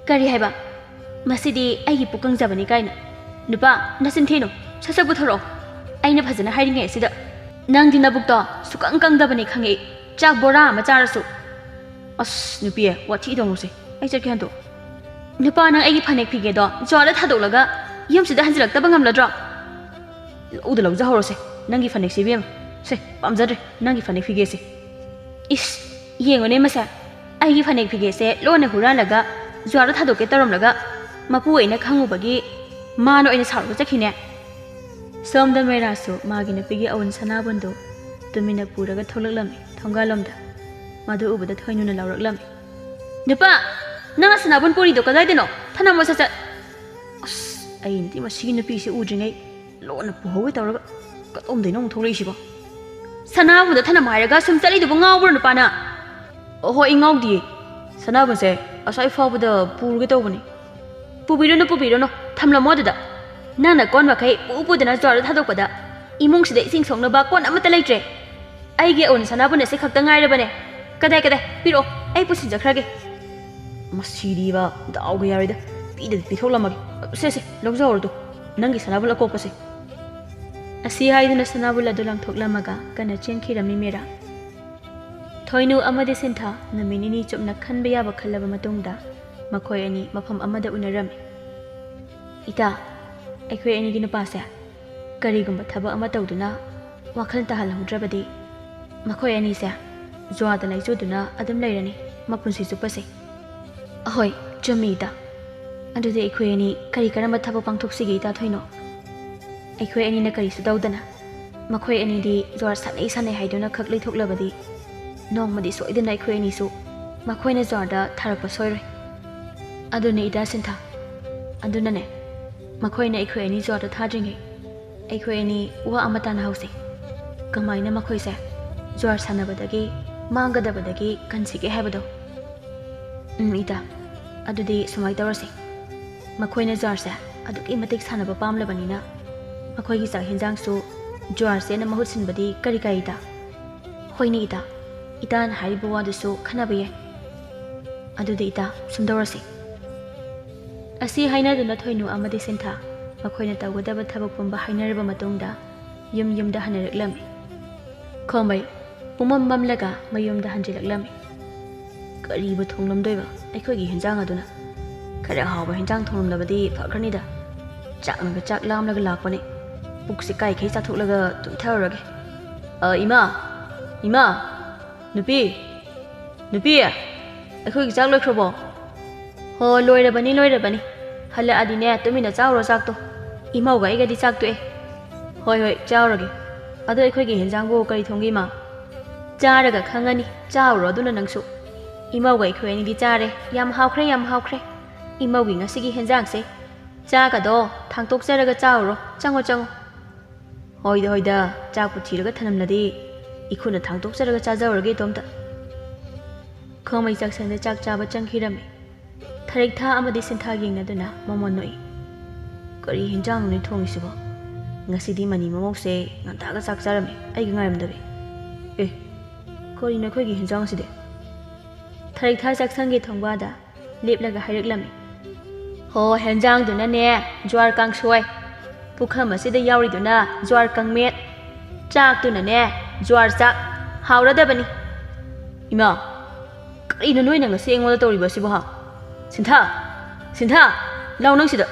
"ꯀꯔꯤ ꯍꯥꯏꯕ? ꯃꯁꯤꯗꯤ ꯑꯩꯒꯤ ꯄꯨꯛ ꯀꯪꯖꯕꯅꯤ ꯀꯥꯏꯅ? ꯅꯨꯄꯥ, ꯅꯆꯤꯟ ꯊꯤꯅꯨ, ꯁꯠ ꯁꯠ ꯄꯨꯊꯣꯔꯛꯑꯣ꯫ ꯑꯩꯅ ꯐꯖꯅ ꯍꯥꯏꯔꯤꯉꯩ ꯑꯁꯤꯗ ꯅꯪꯗꯤ ꯅꯕꯨꯛꯇꯣ ꯁꯨꯀꯪ ꯀꯪꯗꯕꯅꯤ ꯈꯪꯉꯦ꯫ ꯆꯥꯛ ꯕꯣꯔꯥ ꯑꯃ ꯆꯥꯔꯁꯨ꯫ ꯑꯁ ꯅꯨꯄꯤ, ꯋꯥꯊꯤ ꯇꯧꯅꯨꯁꯦ꯫ ꯑꯩ ꯆꯠꯀꯦ ꯍꯟꯗꯣꯛ꯫ ꯅꯨꯄꯥ, ꯅꯪ ꯑꯩꯒꯤ ꯐꯅꯦꯛ ꯐꯤꯒꯦꯗꯣ ꯖ꯭ꯋꯥꯔꯗ ꯊꯥꯗꯣꯛꯂꯒ ꯌꯨꯝꯁꯤꯗ ꯍꯟꯖꯤꯜꯂꯛꯇꯕ ꯉꯝꯂꯗ꯭ꯔꯣ? ꯂꯧꯗ ꯂꯧꯖꯍꯧꯔꯣꯁꯦ ꯅꯪꯒꯤ ꯐꯅꯦꯛꯁꯦ ꯏꯕꯦꯝꯃ꯫ ꯁꯦ, ꯄꯥꯝꯖꯗ꯭ꯔꯦ ꯅꯪꯒꯤ ꯐꯅꯦꯛ ꯐꯤꯒꯦꯁꯦ꯫ ꯏꯁ, ꯌꯦꯡꯉꯨꯅꯦ ꯃꯁꯦ꯫ ꯑꯩꯒꯤ ꯐꯅꯦꯛ ꯐꯤꯒꯦꯁꯦ ꯂꯣꯟꯅ ꯍꯨꯔꯥꯜꯂꯒ ꯖ꯭ꯋꯥꯔꯗ ꯊꯥꯗꯣꯛꯀꯦ ꯇꯧꯔꯝꯂꯒ ꯃꯄꯨ ꯑꯣꯏꯅ ꯈꯪꯉꯨꯕꯒꯤ ꯃꯥꯅ ꯑꯣꯏꯅ ꯁꯥꯎꯔꯒ ꯆꯠꯈꯤꯅꯦ꯫ ꯁꯣꯝꯗ ꯃꯩꯔꯥꯁꯨ ꯃꯥꯒꯤ ꯅꯨꯄꯤꯒꯤ ꯑꯎꯟ ꯁꯅꯥꯕꯨꯟꯗꯨ ꯇꯨꯃꯤꯟꯅ ꯄꯨꯔꯒ ꯊꯣꯛꯂꯛꯂꯝꯃꯤ ꯊꯣꯡꯒꯥꯜꯂꯣꯝꯗ꯫ ꯃꯗꯨ ꯎꯕꯗ ꯊꯣꯏꯅꯨꯅ ꯂꯥꯎꯔꯛꯂꯝꯃꯤ, "ꯅꯨꯄꯥ, ꯅꯪ ꯁꯅꯥꯕꯨꯟ ꯄꯨꯔꯤꯗꯣ ꯀꯗꯥꯏꯗꯅꯣ? ꯊꯅꯝꯃꯣ ꯁꯠ ꯁꯠ!" ꯑꯁ, ꯑꯩꯅꯗꯤ ꯃꯁꯤꯒꯤ ꯅꯨꯄꯤꯁꯦ ꯎꯗ꯭ꯔꯤꯉꯩ ꯂꯣꯟꯅ ꯄꯨꯍꯧꯒꯦ ꯇꯧꯔꯒ ꯀꯗꯣꯝꯗꯩꯅꯣ ꯑꯃꯨꯛ ꯊꯣꯛꯂꯛꯏꯁꯤꯕꯣ? ꯁꯅꯥꯕꯨꯟꯗꯣ ꯊꯅꯝꯃꯣ ꯍꯥꯏꯔꯒ ꯁꯨꯝ ꯆꯠꯂꯤꯗꯨꯕꯨ ꯉꯥꯎꯕ꯭ꯔꯣ ꯅꯨꯄꯥꯅ? ꯑꯣꯍꯣ, ꯑꯩ ꯉꯥꯎꯗꯤꯌꯦ꯫ ꯁꯅꯥꯕꯨꯟꯁꯦ ꯑꯁ꯭ꯋꯥꯏ ꯐꯥꯎꯕꯗ ꯄꯨꯔꯒꯦ ꯇꯧꯕꯅꯤ꯫ ꯄꯨꯕꯤꯔꯨꯅꯨ, ꯄꯨꯕꯤꯔꯨꯅꯨ, ꯊꯝꯂꯝꯃꯣ ꯑꯗꯨꯗ꯫ ꯅꯪꯅ ꯀꯣꯟ ꯃꯈꯩ ꯄꯨ ꯄꯨꯗꯅ ꯖ꯭ꯋꯥꯔꯗ ꯊꯥꯗꯣꯛꯄꯗ ꯏꯃꯨꯡꯁꯤꯗ ꯏꯁꯤꯡ ꯁꯣꯛꯅꯕ ꯀꯣꯟ ꯑꯃꯠꯇ ꯂꯩꯇ꯭ꯔꯦ꯫ ꯑꯩꯒꯤ ꯑꯎꯟ ꯁꯅꯥꯕꯨꯟ ꯑꯁꯤ ꯈꯛꯇ ꯉꯥꯏꯔꯕꯅꯦ꯫ ꯀꯗꯥꯏ, ꯀꯗꯥꯏ? ꯄꯤꯔꯛꯑꯣ, ꯑꯩ ꯄꯨꯁꯤꯟꯖꯈ꯭ꯔꯒꯦ꯫ ꯃꯁꯤꯗꯤꯕ ꯗꯥꯎꯒ ꯌꯥꯔꯣꯏꯗ꯫ ꯄꯤꯗꯗꯤ ꯄꯤꯊꯣꯛꯂꯝꯃꯒꯦ꯫ ꯁꯦ, ꯁꯦ, ꯂꯧꯖꯍꯧꯔꯣ ꯇꯨ, ꯅꯪꯒꯤ ꯁꯅꯥꯕꯨꯟ ꯑꯀꯣꯛꯄꯁꯦ꯫ ꯑꯁꯤ ꯍꯥꯏꯗꯨꯅ ꯁꯅꯥꯕꯨꯟ ꯑꯗꯨ ꯂꯪꯊꯣꯛꯂꯝꯃꯒ ꯀꯟꯅ ꯆꯦꯟꯈꯤꯔꯝꯃꯤ ꯃꯤꯔꯥ꯫ ꯊꯣꯏꯅꯨ ꯑꯃꯗꯤ ꯁꯤꯟꯊꯥ ꯅꯨꯃꯤꯠ ꯅꯤꯅꯤ ꯆꯨꯞꯅ ꯈꯟꯕ ꯌꯥꯕ ꯈꯜꯂꯕ ꯃꯇꯨꯡꯗ ꯃꯈꯣꯏ ꯑꯅꯤ ꯃꯐꯝ ꯑꯃꯗ ꯎꯅꯔꯝꯃꯤ꯫ "ꯏꯇꯥ, ꯑꯩꯈꯣꯏ ꯑꯅꯤꯒꯤ ꯅꯨꯄꯥꯁꯦ ꯀꯔꯤꯒꯨꯝꯕ ꯊꯕꯛ ꯑꯃ ꯇꯧꯗꯨꯅ ꯋꯥꯈꯜ ꯇꯥꯍꯜꯍꯧꯗ꯭ꯔꯕꯗꯤ ꯃꯈꯣꯏ ꯑꯅꯤꯁꯦ ꯖꯨꯋꯥꯗ ꯂꯩꯆꯨꯗꯨꯅ ꯑꯗꯨꯝ ꯂꯩꯔꯅꯤ ꯃꯄꯨꯟꯁꯤ ꯆꯨꯞꯄꯁꯦ꯫" "ꯑꯍꯣꯏ, ꯆꯨꯝꯃꯤ ꯏꯇꯥ꯫ ꯑꯗꯨꯗꯤ ꯑꯩꯈꯣꯏ ꯑꯅꯤ ꯀꯔꯤ ꯀꯔꯝꯕ ꯊꯕꯛ ꯄꯥꯡꯊꯣꯛꯁꯤꯒꯦ ꯏꯇꯥ ꯊꯣꯏꯅꯣ? ꯑꯩꯈꯣꯏ ꯑꯅꯤꯅ ꯀꯔꯤꯁꯨ ꯇꯧꯗꯅ ꯃꯈꯣꯏ ꯑꯅꯤꯗꯤ ꯖꯨꯋꯥꯔ ꯁꯥꯟꯅꯩ ꯁꯥꯟꯅꯩ ꯍꯥꯏꯗꯨꯅ ꯈꯛ ꯂꯩꯊꯣꯛꯂꯕꯗꯤ ꯅꯣꯡꯃꯗꯤ ꯁꯣꯏꯗꯅ ꯑꯩꯈꯣꯏ ꯑꯅꯤꯁꯨ ꯃꯈꯣꯏꯅ ꯖꯨꯋꯥꯔꯗ ꯊꯥꯔꯛꯄ ꯁꯣꯏꯔꯣꯏ꯫ ꯑꯗꯨꯅꯦ ꯏꯇꯥ ꯁꯤꯟꯊꯥ꯫ ꯑꯗꯨꯅꯅꯦ, ꯃꯈꯣꯏꯅ ꯑꯩꯈꯣꯏ ꯑꯅꯤ ꯖꯨꯋꯥꯔꯗ ꯊꯥꯗ꯭ꯔꯤꯉꯩ ꯑꯩꯈꯣꯏ ꯑꯅꯤ ꯋꯥ ꯑꯃ ꯇꯥꯟꯅꯍꯧꯁꯤ꯫ ꯀꯃꯥꯏꯅ ꯃꯈꯣꯏꯁꯦ ꯖꯨꯋꯥꯔ ꯁꯥꯟꯅꯕꯗꯒꯤ ꯃꯥꯡꯒꯗꯕꯗꯒꯤ ꯀꯟꯁꯤꯒꯦ ꯍꯥꯏꯕꯗꯣ꯫" "ꯎꯝ, ꯏꯇꯥ, ꯑꯗꯨꯗꯤ ꯁꯨꯃꯥꯏꯅ ꯇꯧꯔꯁꯤ꯫ ꯃꯈꯣꯏꯅ ꯖꯨꯋꯥꯔꯁꯦ ꯑꯗꯨꯛꯀꯤ ꯃꯇꯤꯛ ꯁꯥꯟꯅꯕ ꯄꯥꯝꯂꯕꯅꯤꯅ ꯃꯈꯣꯏꯒꯤ ꯆꯥꯛ ꯍꯦꯟꯖꯥꯡꯁꯨ ꯖꯨꯋꯥꯔꯁꯦꯅ ꯃꯍꯨꯠ ꯁꯤꯟꯕꯗꯤ ꯀꯔꯤ ꯀꯥꯏ ꯏꯇꯥ?" "ꯍꯣꯏꯅꯦ ꯏꯇꯥ, ꯏꯇꯥꯅ ꯍꯥꯏꯔꯤꯕ ꯋꯥꯗꯨꯁꯨ ꯈꯟꯅꯕ ꯌꯥꯏ꯫ ꯑꯗꯨꯗꯤ ꯏꯇꯥ, ꯁꯨꯝ ꯇꯧꯔꯁꯤ꯫" ꯑꯁꯤ ꯍꯥꯏꯅꯗꯨꯅ ꯊꯣꯏꯅꯨ ꯑꯃꯗꯤ ꯁꯤꯟꯊꯥ ꯃꯈꯣꯏꯅ ꯇꯧꯒꯗꯕ ꯊꯕꯛ ꯄꯨꯝꯕ ꯍꯥꯏꯅꯔꯕ ꯃꯇꯨꯡꯗ ꯌꯨꯝ ꯌꯨꯝꯗ ꯍꯟꯅꯔꯛꯂꯝꯃꯤ꯫ ꯈꯣꯝꯕꯩ ꯄꯨꯝꯃꯝ ꯃꯝꯂꯒ ꯃꯌꯨꯝꯗ ꯍꯟꯖꯤꯜꯂꯛꯂꯝꯃꯤ꯫ ꯀꯔꯤꯕꯨ ꯊꯣꯡꯂꯝꯗꯣꯏꯕ ꯑꯩꯈꯣꯏꯒꯤ ꯍꯦꯟꯖꯥꯡ ꯑꯗꯨꯅ? ꯈꯔ ꯍꯥꯎꯕ ꯍꯦꯟꯖꯥꯡ ꯊꯣꯡꯂꯝꯂꯕꯗꯤ ꯐꯈ꯭ꯔꯅꯤꯗ꯫ ꯆꯥꯛꯅꯒ ꯆꯥꯛ ꯂꯥꯝꯂꯒ ꯂꯥꯛꯄꯅꯦ꯫ ꯄꯨꯛꯁꯦ ꯀꯥꯏꯈꯩ ꯆꯥꯊꯣꯛꯂꯒ ꯇꯨꯝꯊꯔꯨꯔꯒꯦ꯫ ꯑ, ꯏꯃꯥ! ꯏꯃꯥ! ꯅꯨꯄꯤ! ꯅꯨꯄꯤ! ꯑꯩꯈꯣꯏꯒꯤ ꯆꯥꯛ ꯂꯣꯏꯈ꯭ꯔꯕꯣ? ꯍꯣ, ꯂꯣꯏꯔꯕꯅꯤ, ꯂꯣꯏꯔꯕꯅꯤ꯫ ꯍꯜꯂꯛꯑꯗꯤꯅꯦ, ꯇꯨꯃꯤꯟꯅ ꯆꯥꯎꯔꯣ ꯆꯥꯛꯇꯣ꯫ ꯏꯃꯧꯒ ꯑꯩꯒꯗꯤ ꯆꯥꯛ ꯇꯣꯛꯑꯦ꯫ ꯍꯣꯏ, ꯍꯣꯏ, ꯆꯥꯎꯔꯒꯦ꯫ ꯑꯗꯣ ꯑꯩꯈꯣꯏꯒꯤ ꯍꯦꯟꯖꯥꯡꯕꯨ ꯀꯔꯤ ꯊꯣꯡꯒꯦ, ꯏꯃꯥ? ꯆꯥꯔꯒ ꯈꯪꯉꯅꯤ꯫ ꯆꯥꯎꯔꯣ ꯑꯗꯨꯅ ꯅꯪꯁꯨ꯫ ꯏꯃꯧꯒ ꯑꯩꯈꯣꯏ ꯑꯅꯤꯗꯤ ꯆꯥꯔꯦ꯫ ꯌꯥꯝ ꯍꯥꯎꯈ꯭ꯔꯦ, ꯌꯥꯝ ꯍꯥꯎꯈ꯭ꯔꯦ꯫ ꯏꯃꯧꯒꯤ ꯉꯁꯤꯒꯤ ꯍꯦꯟꯖꯥꯡꯁꯦ꯫ ꯆꯥꯒꯗꯣ ꯊꯥꯡꯇꯣꯛꯆꯔꯒ ꯆꯥꯎꯔꯣ꯫ ꯆꯪꯉꯣ, ꯆꯪꯉꯣ꯫ ꯍꯣꯏꯗ, ꯍꯣꯏꯗ, ꯆꯥꯛꯄꯨ ꯊꯤꯔꯒ ꯊꯅꯝꯂꯗꯤ ꯏꯈꯨꯠꯅ ꯊꯥꯡꯇꯣꯛꯆꯔꯒ ꯆꯥꯖꯍꯧꯔꯒꯦ ꯏꯇꯣꯝꯇ꯫ ꯈꯣꯝꯕꯩ ꯆꯥꯛꯁꯪꯗ ꯆꯥꯛ ꯆꯥꯕ ꯆꯪꯈꯤꯔꯝꯃꯤ꯫ ꯊꯔꯤꯛꯊꯥ ꯑꯃꯗꯤ ꯁꯤꯟꯊꯥ ꯌꯦꯡꯅꯗꯨꯅ ꯃꯃꯣꯟ ꯅꯣꯛꯏ꯫ ꯀꯔꯤ ꯍꯤꯟꯖꯥꯡꯅꯣꯅꯦ ꯊꯣꯡꯉꯤꯁꯤꯕꯣ? ꯉꯁꯤꯗꯤ ꯃꯅꯤ ꯃꯃꯣꯛꯁꯦ ꯉꯟꯇꯥꯒ ꯆꯥꯛ ꯆꯥꯔꯝꯃꯤ, ꯑꯩꯒ ꯉꯥꯏꯔꯝꯗꯕꯤ꯫ ꯑꯦ, ꯀꯔꯤꯅꯣ ꯑꯩꯈꯣꯏꯒꯤ ꯍꯤꯟꯖꯥꯡꯁꯤꯗꯤ? ꯊꯔꯤꯛꯊꯥ ꯆꯥꯛꯁꯪꯒꯤ ꯊꯣꯡꯕꯥꯗ ꯂꯦꯞꯂꯒ ꯍꯥꯏꯔꯛꯂꯝꯃꯤ꯫ ꯍꯣ, ꯍꯦꯟꯖꯥꯡꯗꯨꯅꯅꯦ ꯖ꯭ꯋꯥꯔ ꯀꯥꯡꯁꯣꯏ, ꯄꯨꯈꯝ ꯑꯁꯤꯗ ꯌꯥꯎꯔꯤꯗꯨꯅ ꯖ꯭ꯋꯥꯔ ꯀꯥꯡꯃꯦꯠ, ꯆꯥꯛꯇꯨꯅꯅꯦ ꯖ꯭ꯋꯥꯔ ꯆꯥꯛ꯫ ꯍꯥꯎꯔꯗꯕꯅꯤ꯫ ꯏꯃꯥ, ꯀꯔꯤꯅꯣ ꯅꯣꯏꯅ ꯉꯁꯤ ꯑꯩꯉꯣꯟꯗ ꯇꯧꯔꯤꯕ ꯑꯁꯤꯕꯣ, ꯍꯥ? ꯁꯤꯟꯊꯥ! ꯁꯤꯟꯊꯥ! ꯂꯥꯎ ꯅꯪ ꯁꯤꯗ!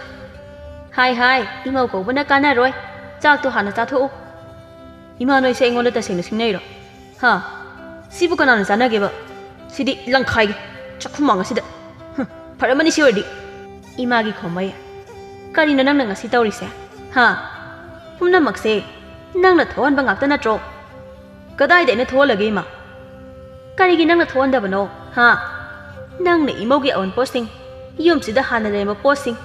ꯍꯥꯏ, ꯍꯥꯏ, ꯏꯃꯧ ꯀꯧꯕꯅ ꯀꯥꯟꯅꯔꯣꯏ꯫ ꯆꯥꯛꯇꯣ ꯍꯥꯟꯅ ꯆꯥꯊꯣꯛꯎ꯫ ꯏꯃꯥ, ꯅꯣꯏꯁꯦ ꯑꯩꯉꯣꯟꯗ ꯇꯁꯦꯡꯅ ꯁꯤꯡꯅꯩꯔꯣ? ꯍꯥ? ꯁꯤꯕꯨ ꯀꯅꯥꯅ ꯆꯥꯟꯅꯒꯦꯕ? ꯁꯤꯗꯤ ꯂꯪꯈꯥꯏꯒꯦ꯫ ꯆꯥꯛꯈꯨꯝ ꯃꯥꯡ ꯑꯁꯤꯗ꯫ ꯍꯨꯝ, ꯐꯔꯝꯃꯅꯤ ꯁꯤ ꯑꯣꯏꯔꯗꯤ꯫ ꯏꯃꯥꯒꯤ ꯈꯣꯝꯕꯩ꯫ ꯀꯔꯤꯅꯣ ꯅꯪꯅ ꯉꯁꯤ ꯇꯧꯔꯤꯁꯦ? ꯍꯥ? ꯄꯨꯝꯅꯃꯛꯁꯦ ꯅꯪꯅ ꯊꯣꯛꯍꯟꯕ ꯉꯥꯛꯇ ꯅꯠꯇ꯭ꯔꯣ? ꯀꯗꯥꯏꯗ ꯑꯩꯅ ꯊꯣꯛꯍꯜꯂꯒꯦ, ꯏꯃꯥ? ꯀꯔꯤꯒꯤ ꯅꯪꯅ ꯊꯣꯛꯍꯟꯗꯕꯅꯣ? ꯍꯥ? ꯅꯪꯅ ꯏꯃꯧꯒꯤ ꯑꯋꯨꯟꯄꯣꯠꯁꯤꯡ, ꯌꯨꯝꯁꯤꯗ ꯍꯥꯟꯅ ꯂꯩꯔꯝꯕ ꯄꯣꯠꯁꯤꯡ,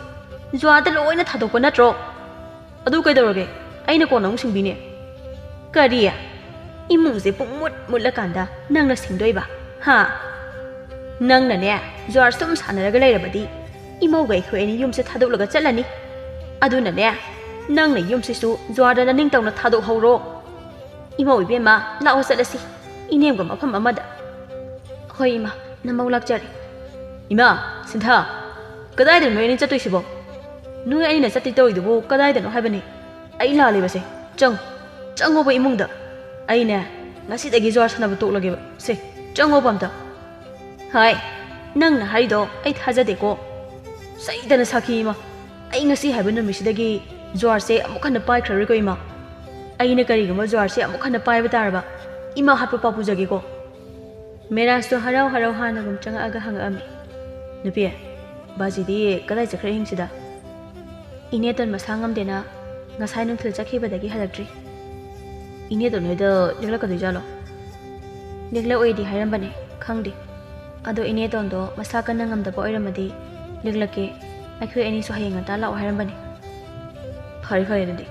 ꯖꯨꯋꯥꯗ ꯂꯣꯏꯅ ꯊꯥꯗꯣꯛꯄ ꯅꯠꯇ꯭ꯔꯣ? ꯑꯗꯨ ꯀꯩꯗꯧꯔꯒꯦ? ꯑꯩꯅ ꯀꯣꯟꯅ ꯑꯃꯨꯛ ꯁꯤꯡꯕꯤꯅꯦ꯫ ꯀꯔꯤ? ꯏꯃꯨꯡꯁꯦ ꯄꯨꯡ ꯃꯨꯠ ꯃꯨꯠꯂꯀꯥꯟꯗ ꯅꯪꯅ ꯁꯤꯡꯗꯣꯏꯕ? ꯍꯥ? ꯅꯪꯅꯅꯦ, ꯖꯨꯋꯥꯔ ꯁꯨꯝ ꯁꯥꯟꯅꯔꯒ ꯂꯩꯔꯕꯗꯤ ꯏꯃꯧꯒ ꯑꯩꯈꯣꯏ ꯑꯅꯤ ꯌꯨꯝꯁꯦ ꯊꯥꯗꯣꯛꯂꯒ ꯆꯠꯂꯅꯤ꯫ ꯑꯗꯨꯅꯅꯦ, ꯅꯪꯅ ꯌꯨꯝꯁꯤꯁꯨ ꯖꯨꯋꯥꯔꯗ ꯅꯅꯤꯡꯇꯧꯅ ꯊꯥꯗꯣꯛꯍꯧꯔꯣ꯫ ꯏꯃꯧ ꯏꯕꯦꯝꯃ, ꯂꯥꯛꯑꯣ ꯆꯠꯂꯁꯤ꯫ ꯏꯅꯦꯝꯒ ꯃꯐꯝ ꯑꯃꯗ꯫ ꯍꯣꯏ ꯏꯃꯥ, ꯅꯃꯧ ꯂꯥꯛꯆꯔꯦ꯫ ꯏꯃꯥ, ꯁꯤꯟꯊꯥ, ꯀꯗꯥꯏꯗꯅꯣ ꯅꯣꯏ ꯑꯅꯤ ꯆꯠꯇꯣꯏꯁꯤꯕꯣ? ꯅꯣꯏ ꯑꯅꯤꯅ ꯆꯠꯇꯣꯏ ꯇꯧꯔꯤꯗꯨꯕꯨ ꯀꯗꯥꯏꯗꯅꯣ ꯍꯥꯏꯕꯅꯤ? ꯑꯩ ꯂꯥꯜꯂꯤꯕꯁꯦ꯫ ꯆꯪ꯫ ꯆꯪꯉꯣꯕ ꯏꯃꯨꯡꯗ꯫ ꯑꯩꯅꯦ, ꯉꯁꯤꯗꯒꯤ ꯖꯨꯋꯥꯔ ꯁꯥꯟꯅꯕ ꯇꯣꯛꯂꯒꯦꯕ꯫ ꯁꯦ, ꯆꯪꯉꯣꯕ ꯑꯝꯇ꯫ ꯍꯥꯏ, ꯅꯪꯅ ꯍꯥꯏꯗꯣ ꯑꯩ ꯊꯥꯖꯗꯦꯀꯣ꯫ ꯆꯩꯗꯅ ꯁꯥꯈꯤ ꯏꯃꯥ꯫ ꯑꯩ ꯉꯁꯤ ꯍꯥꯏꯕ ꯅꯨꯃꯤꯠꯁꯤꯗꯒꯤ ꯖꯨꯋꯥꯔꯁꯦ ꯑꯃꯨꯛ ꯍꯟꯅ ꯄꯥꯏꯈ꯭ꯔꯔꯣꯏꯀꯣ ꯏꯃꯥ꯫ ꯑꯩꯅ ꯀꯔꯤꯒꯨꯝꯕ ꯖꯨꯋꯥꯔꯁꯦ ꯑꯃꯨꯛ ꯍꯟꯅ ꯄꯥꯏꯕ ꯇꯥꯔꯕ, ꯏꯃꯥ ꯍꯥꯠꯄ ꯄꯥꯞ ꯄꯨꯖꯒꯦꯀꯣ꯫ ꯃꯦꯔꯥꯖꯇꯣ ꯍꯔꯥꯎ ꯍꯔꯥꯎ ꯍꯥꯟꯅꯒꯨꯝ ꯆꯪꯉꯛꯑꯒ ꯍꯪꯉꯛꯑꯝꯃꯤ, "ꯅꯨꯄꯤ, ꯕꯥꯖꯤꯗꯤ ꯀꯗꯥꯏ ꯆꯠꯈ꯭ꯔꯦ ꯑꯍꯤꯡꯁꯤꯗ?" "ꯏꯅꯦꯇꯣꯟ ꯃꯁꯥ ꯉꯝꯗꯦꯅ ꯉꯁꯥꯏ ꯅꯨꯡꯊꯤꯜ ꯆꯠꯈꯤꯕꯗꯒꯤ ꯍꯜꯂꯛꯇ꯭ꯔꯤ꯫ ꯏꯅꯦꯇꯣꯟ ꯍꯣꯏꯗ ꯂꯦꯛꯂꯛꯀꯗꯣꯏꯖꯥꯠꯂꯣ?" "ꯂꯦꯛꯂꯛꯑꯣꯏꯗꯤ ꯍꯥꯏꯔꯝꯕꯅꯦ, ꯈꯪꯗꯦ꯫ ꯑꯗꯣ ꯏꯅꯦꯇꯣꯟꯗꯣ ꯃꯁꯥ ꯀꯟꯅ ꯉꯝꯗꯕ ꯑꯣꯏꯔꯝꯃꯗꯤ ꯂꯦꯛꯂꯛꯀꯦ, ꯑꯩꯈꯣꯏ ꯑꯅꯤꯁꯨ ꯍꯌꯦꯡ ꯉꯟꯇꯥ ꯂꯥꯛꯑꯣ ꯍꯥꯏꯔꯝꯕꯅꯦ꯫" "ꯐꯔꯦ ꯐꯔꯦ, ꯑꯗꯨꯗꯤ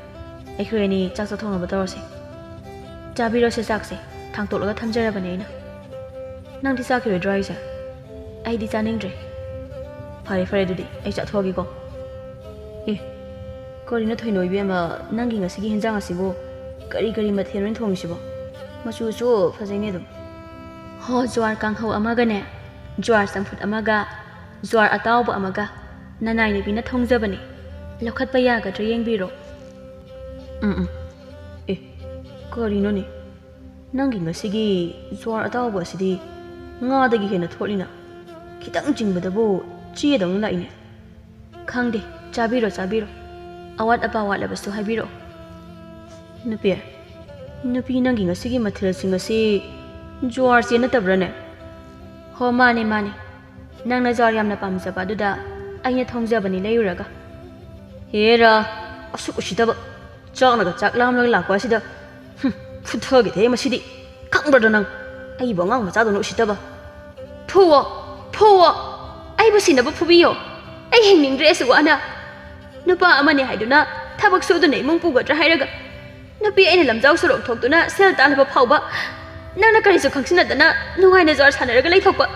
ꯑꯩꯈꯣꯏ ꯑꯅꯤ ꯆꯥꯛ ꯆꯥꯊꯣꯛꯅꯕ ꯇꯧꯔꯁꯦ꯫ ꯆꯥꯕꯤꯔꯣꯁꯦ ꯆꯥꯛꯁꯦ, ꯊꯥꯡꯇꯣꯛꯂꯒ ꯊꯝꯖꯔꯕꯅꯦ ꯑꯩꯅ꯫ ꯅꯪꯗꯤ ꯆꯥꯈꯤꯔꯣꯏꯗ꯭ꯔꯣ ꯍꯥꯏꯁꯦ?" "ꯑꯩꯗꯤ ꯆꯥꯅꯤꯡꯗ꯭ꯔꯦ꯫" "ꯐꯔꯦ ꯐꯔꯦ, ꯑꯗꯨꯗꯤ ꯑꯩ ꯆꯥꯊꯣꯛꯑꯒꯦꯀꯣ꯫" "ꯑꯦ, ꯀꯔꯤꯅꯣ ꯊꯣꯏꯅꯣ ꯏꯕꯦꯝꯃ, ꯅꯪꯒꯤ ꯉꯁꯤꯒꯤ ꯍꯦꯟꯖꯥꯡ ꯑꯁꯤꯕꯨ ꯀꯔꯤ ꯀꯔꯤ ꯃꯊꯦꯜ ꯑꯣꯏꯅ ꯊꯣꯡꯉꯤꯁꯤꯕꯣ? ꯃꯆꯨꯁꯨ ꯐꯖꯩꯅꯦ ꯑꯗꯨꯝ꯫" "ꯍꯣ, ꯖ꯭ꯋꯥꯔ ꯀꯥꯡꯍꯧ ꯑꯃꯒꯅꯦ, ꯖ꯭ꯋꯥꯔ ꯆꯝꯐꯨꯠ ꯑꯃꯒ, ꯖ꯭ꯋꯥꯔ ꯑꯇꯥꯎꯕ ꯑꯃꯒ, ꯅꯅꯥꯏ ꯅꯨꯄꯤꯅ ꯊꯣꯡꯖꯕꯅꯦ꯫ ꯂꯧꯈꯠꯄ ꯌꯥꯒꯗ꯭ꯔꯥ ꯌꯦꯡꯕꯤꯔꯣ꯫" "ꯎꯝ ꯎꯝ꯫ ꯑꯦ, ꯀꯔꯤꯅꯣꯅꯦ? ꯅꯪꯒꯤ ꯉꯁꯤꯒꯤ ꯖ꯭ꯋꯥꯔ ꯑꯇꯥꯎꯕ ꯑꯁꯤꯗꯤ ꯉꯥꯗꯒꯤ ꯍꯦꯟꯅ ꯊꯣꯠꯂꯤꯅ꯫ ꯈꯤꯇꯪ ꯆꯤꯡꯕꯗꯕꯨ ꯆꯦꯗꯧꯅ ꯂꯥꯛꯏꯅꯦ꯫" "ꯈꯪꯗꯦ, ꯆꯥꯕꯤꯔꯣ, ꯆꯥꯕꯤꯔꯣ꯫ ꯑꯋꯥꯠ ꯑꯄꯥ ꯋꯥꯠꯂꯕꯁꯨ ꯍꯥꯏꯕꯤꯔꯛꯑꯣ꯫" "ꯅꯨꯄꯤ, ꯅꯨꯄꯤ, ꯅꯪꯒꯤ ꯉꯁꯤꯒꯤ ꯃꯊꯦꯜꯁꯤꯡ ꯑꯁꯤ ꯖ꯭ꯋꯥꯔꯁꯦ ꯅꯠꯇꯕ꯭ꯔꯥꯅꯦ?" "ꯍꯣ, ꯃꯥꯅꯦ, ꯃꯥꯅꯦ꯫ ꯅꯪꯅ ꯖ꯭ꯋꯥꯔ ꯌꯥꯝꯅ ꯄꯥꯝꯖꯕ ꯑꯗꯨꯗ ꯑꯩꯅ ꯊꯣꯡꯖꯕꯅꯤ ꯂꯩꯔꯨꯔꯒ꯫" "ꯍꯦꯔꯥ, ꯑꯁꯨꯛ ꯎꯁꯤꯠꯇꯕ꯫ ꯆꯥꯛꯅꯒ ꯆꯥꯛ ꯂꯥꯝꯂꯒ ꯂꯥꯛꯄ ꯑꯁꯤꯗ꯫ ꯍꯨꯝ, ꯐꯨꯊꯒꯦ ꯊꯦ ꯃꯁꯤꯗꯤ꯫ ꯈꯪꯕ꯭ꯔꯗꯣ ꯅꯪ? ꯑꯩꯕꯨ ꯑꯉꯥꯡ ꯃꯆꯥꯗꯧꯅ ꯎꯁꯤꯠꯇꯕ꯫ ꯐꯨꯋꯣ, ꯐꯨꯋꯣ꯫ ꯑꯩꯕꯨ ꯁꯤꯅꯕ ꯐꯨꯕꯤꯌꯣ꯫ ꯑꯩ ꯍꯤꯡꯅꯤꯡꯗ꯭ꯔꯦ ꯑꯁꯨꯛ ꯋꯥꯅ꯫ ꯅꯨꯄꯥ ꯑꯃꯅꯤ ꯍꯥꯏꯗꯨꯅ ꯊꯕꯛ ꯁꯨꯗꯨꯅ ꯏꯃꯨꯡ ꯄꯨꯒꯗ꯭ꯔꯥ ꯍꯥꯏꯔꯒ, ꯅꯨꯄꯤ ꯑꯩꯅ ꯂꯝꯖꯥꯎ ꯁꯣꯔꯣꯛ ꯊꯣꯛꯇꯨꯅ ꯁꯦꯜ ꯇꯥꯟꯅꯕ ꯐꯥꯎꯕ ꯅꯪꯅ ꯀꯔꯤꯁꯨ ꯈꯪꯁꯤꯟꯅꯗꯅ ꯅꯨꯡꯉꯥꯏꯅ ꯖ꯭ꯋꯥꯔ ꯁꯥꯟꯅꯔꯒ ꯂꯩꯊꯣꯛꯄ꯫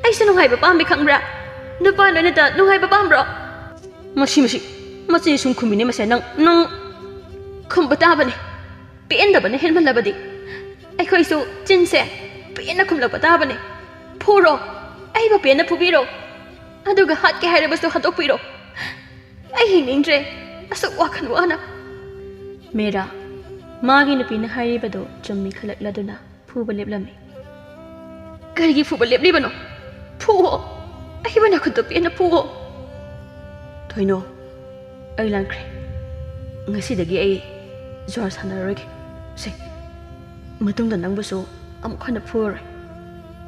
ꯑꯩꯁꯨ ꯅꯨꯡꯉꯥꯏꯕ ꯄꯥꯝꯃꯤ ꯈꯪꯕ꯭ꯔꯥ? ꯅꯨꯄꯥ ꯅꯣꯏꯅꯇ ꯅꯨꯡꯉꯥꯏꯕ ꯄꯥꯝꯕ꯭ꯔꯣ?" "ꯃꯁꯤ, ꯃꯁꯤ, ꯃꯆꯤꯟ ꯁꯨꯝ ꯈꯨꯝꯃꯤꯅꯦ ꯃꯁꯦ꯫ ꯅꯪ, ꯅꯪ ꯈꯨꯝꯕ ꯇꯥꯕꯅꯦ꯫ ꯄꯦꯟꯗꯕꯅ ꯍꯦꯟꯃꯜꯂꯕꯗꯤ ꯑꯩꯈꯣꯏꯁꯨ ꯆꯤꯟꯁꯦ ꯄꯦꯟꯅ ꯈꯨꯝꯂꯛꯄ ꯇꯥꯕꯅꯦ꯫ ꯐꯨꯔꯣ, ꯑꯩꯕꯨ ꯄꯦꯟꯅ ꯐꯨꯕꯤꯔꯣ, ꯑꯗꯨꯒ ꯍꯥꯠꯀꯦ ꯍꯥꯏꯔꯕꯁꯨ ꯍꯥꯠꯇꯣꯛꯄꯤꯔꯣ꯫ ꯑꯩ ꯍꯤꯡꯅꯤꯡꯗ꯭ꯔꯦ ꯑꯁꯨꯛ ꯋꯥꯈꯜ ꯋꯥꯅ꯫" "ꯃꯦꯔꯥ, ꯃꯥꯒꯤ ꯅꯨꯄꯤꯅ ꯍꯥꯏꯔꯤꯕꯗꯨ ꯆꯨꯝꯃꯤ ꯈꯜꯂꯛꯂꯗꯨꯅ ꯐꯨꯕ ꯂꯦꯞꯂꯝꯃꯤ꯫ "ꯀꯔꯤꯒꯤ ꯐꯨꯕ ꯂꯦꯞꯂꯤꯕꯅꯣ? ꯐꯨꯑꯣ! ꯑꯩꯕꯨ ꯅꯈꯨꯠꯇꯨ ꯄꯦꯟꯅ ꯐꯨꯑꯣ!" "ꯊꯣꯏꯅꯣ, ꯑꯩ ꯂꯥꯟꯈ꯭ꯔꯦ꯫ ꯉꯁꯤꯗꯒꯤ ꯑꯩ ꯖꯨꯋꯥꯔ ꯁꯥꯟꯅꯔꯔꯣꯏꯒꯦ꯫ ꯁꯦ, ꯃꯇꯨꯡꯗ ꯅꯪꯕꯨꯁꯨ ꯑꯃꯨꯛ ꯍꯟꯅ ꯐꯨꯔꯔꯣꯏ꯫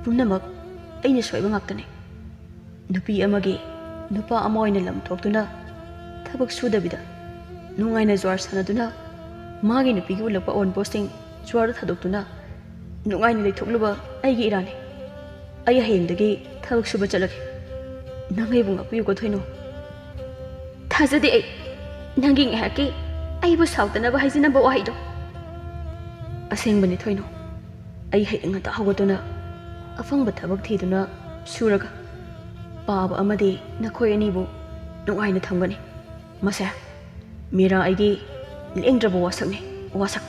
ꯄꯨꯝꯅꯃꯛ ꯑꯩꯅ ꯁꯣꯏꯕ ꯉꯥꯛꯇꯅꯤ꯫ ꯅꯨꯄꯤ ꯑꯃꯒꯤ ꯅꯨꯄꯥ ꯑꯃ ꯑꯣꯏꯅ ꯂꯝ ꯊꯣꯛꯇꯨꯅ, ꯊꯕꯛ ꯁꯨꯗꯕꯤꯗ, ꯅꯨꯡꯉꯥꯏꯅ ꯖꯨꯋꯥꯔ ꯁꯥꯟꯅꯗꯨꯅ, ꯃꯥꯒꯤ ꯅꯨꯄꯤꯒꯤ ꯎꯠꯂꯛꯄ ꯑꯋꯨꯟꯄꯣꯠꯁꯤꯡ ꯖꯨꯋꯥꯔꯗ ꯊꯥꯗꯣꯛꯇꯨꯅ ꯅꯨꯡꯉꯥꯏꯅ ꯂꯩꯊꯣꯛꯂꯨꯕ ꯑꯩꯒꯤ ꯏꯔꯥꯅꯤ꯫ ꯑꯩ ꯍꯌꯦꯡꯗꯒꯤ ꯊꯕꯛ ꯁꯨꯕ ꯆꯠꯂꯒꯦ꯫ ꯅꯪ ꯑꯩꯕꯨ ꯉꯥꯛꯄꯤꯌꯨꯀꯣ, ꯊꯣꯏꯅꯣ꯫" "ꯊꯥꯖꯗꯦ ꯑꯩ, ꯅꯪꯒꯤ ꯉꯥꯏꯍꯥꯛꯀꯤ ꯑꯩꯕꯨ ꯁꯥꯎꯗꯅꯕ ꯍꯥꯏꯖꯤꯟꯅꯕ ꯋꯥꯍꯩꯗꯣ꯫" "ꯑꯁꯦꯡꯕꯅꯤ, ꯊꯣꯏꯅꯣ꯫ ꯑꯩ ꯍꯌꯦꯡ ꯉꯟꯇꯥ ꯍꯧꯒꯠꯇꯨꯅ ꯑꯐꯪꯕ ꯊꯕꯛ ꯊꯤꯗꯨꯅ ꯁꯨꯔꯒ ꯄꯥꯕ ꯑꯃꯗꯤ ꯅꯈꯣꯏ ꯑꯅꯤꯕꯨ ꯅꯨꯡꯉꯥꯏꯅ ꯊꯝꯒꯅꯤ꯫ ꯃꯁꯦ ꯃꯤꯔꯥ ꯑꯩꯒꯤ ꯂꯦꯡꯗ꯭ꯔꯕ ꯋꯥꯁꯛꯅꯤ, ꯋꯥꯁꯛ꯫"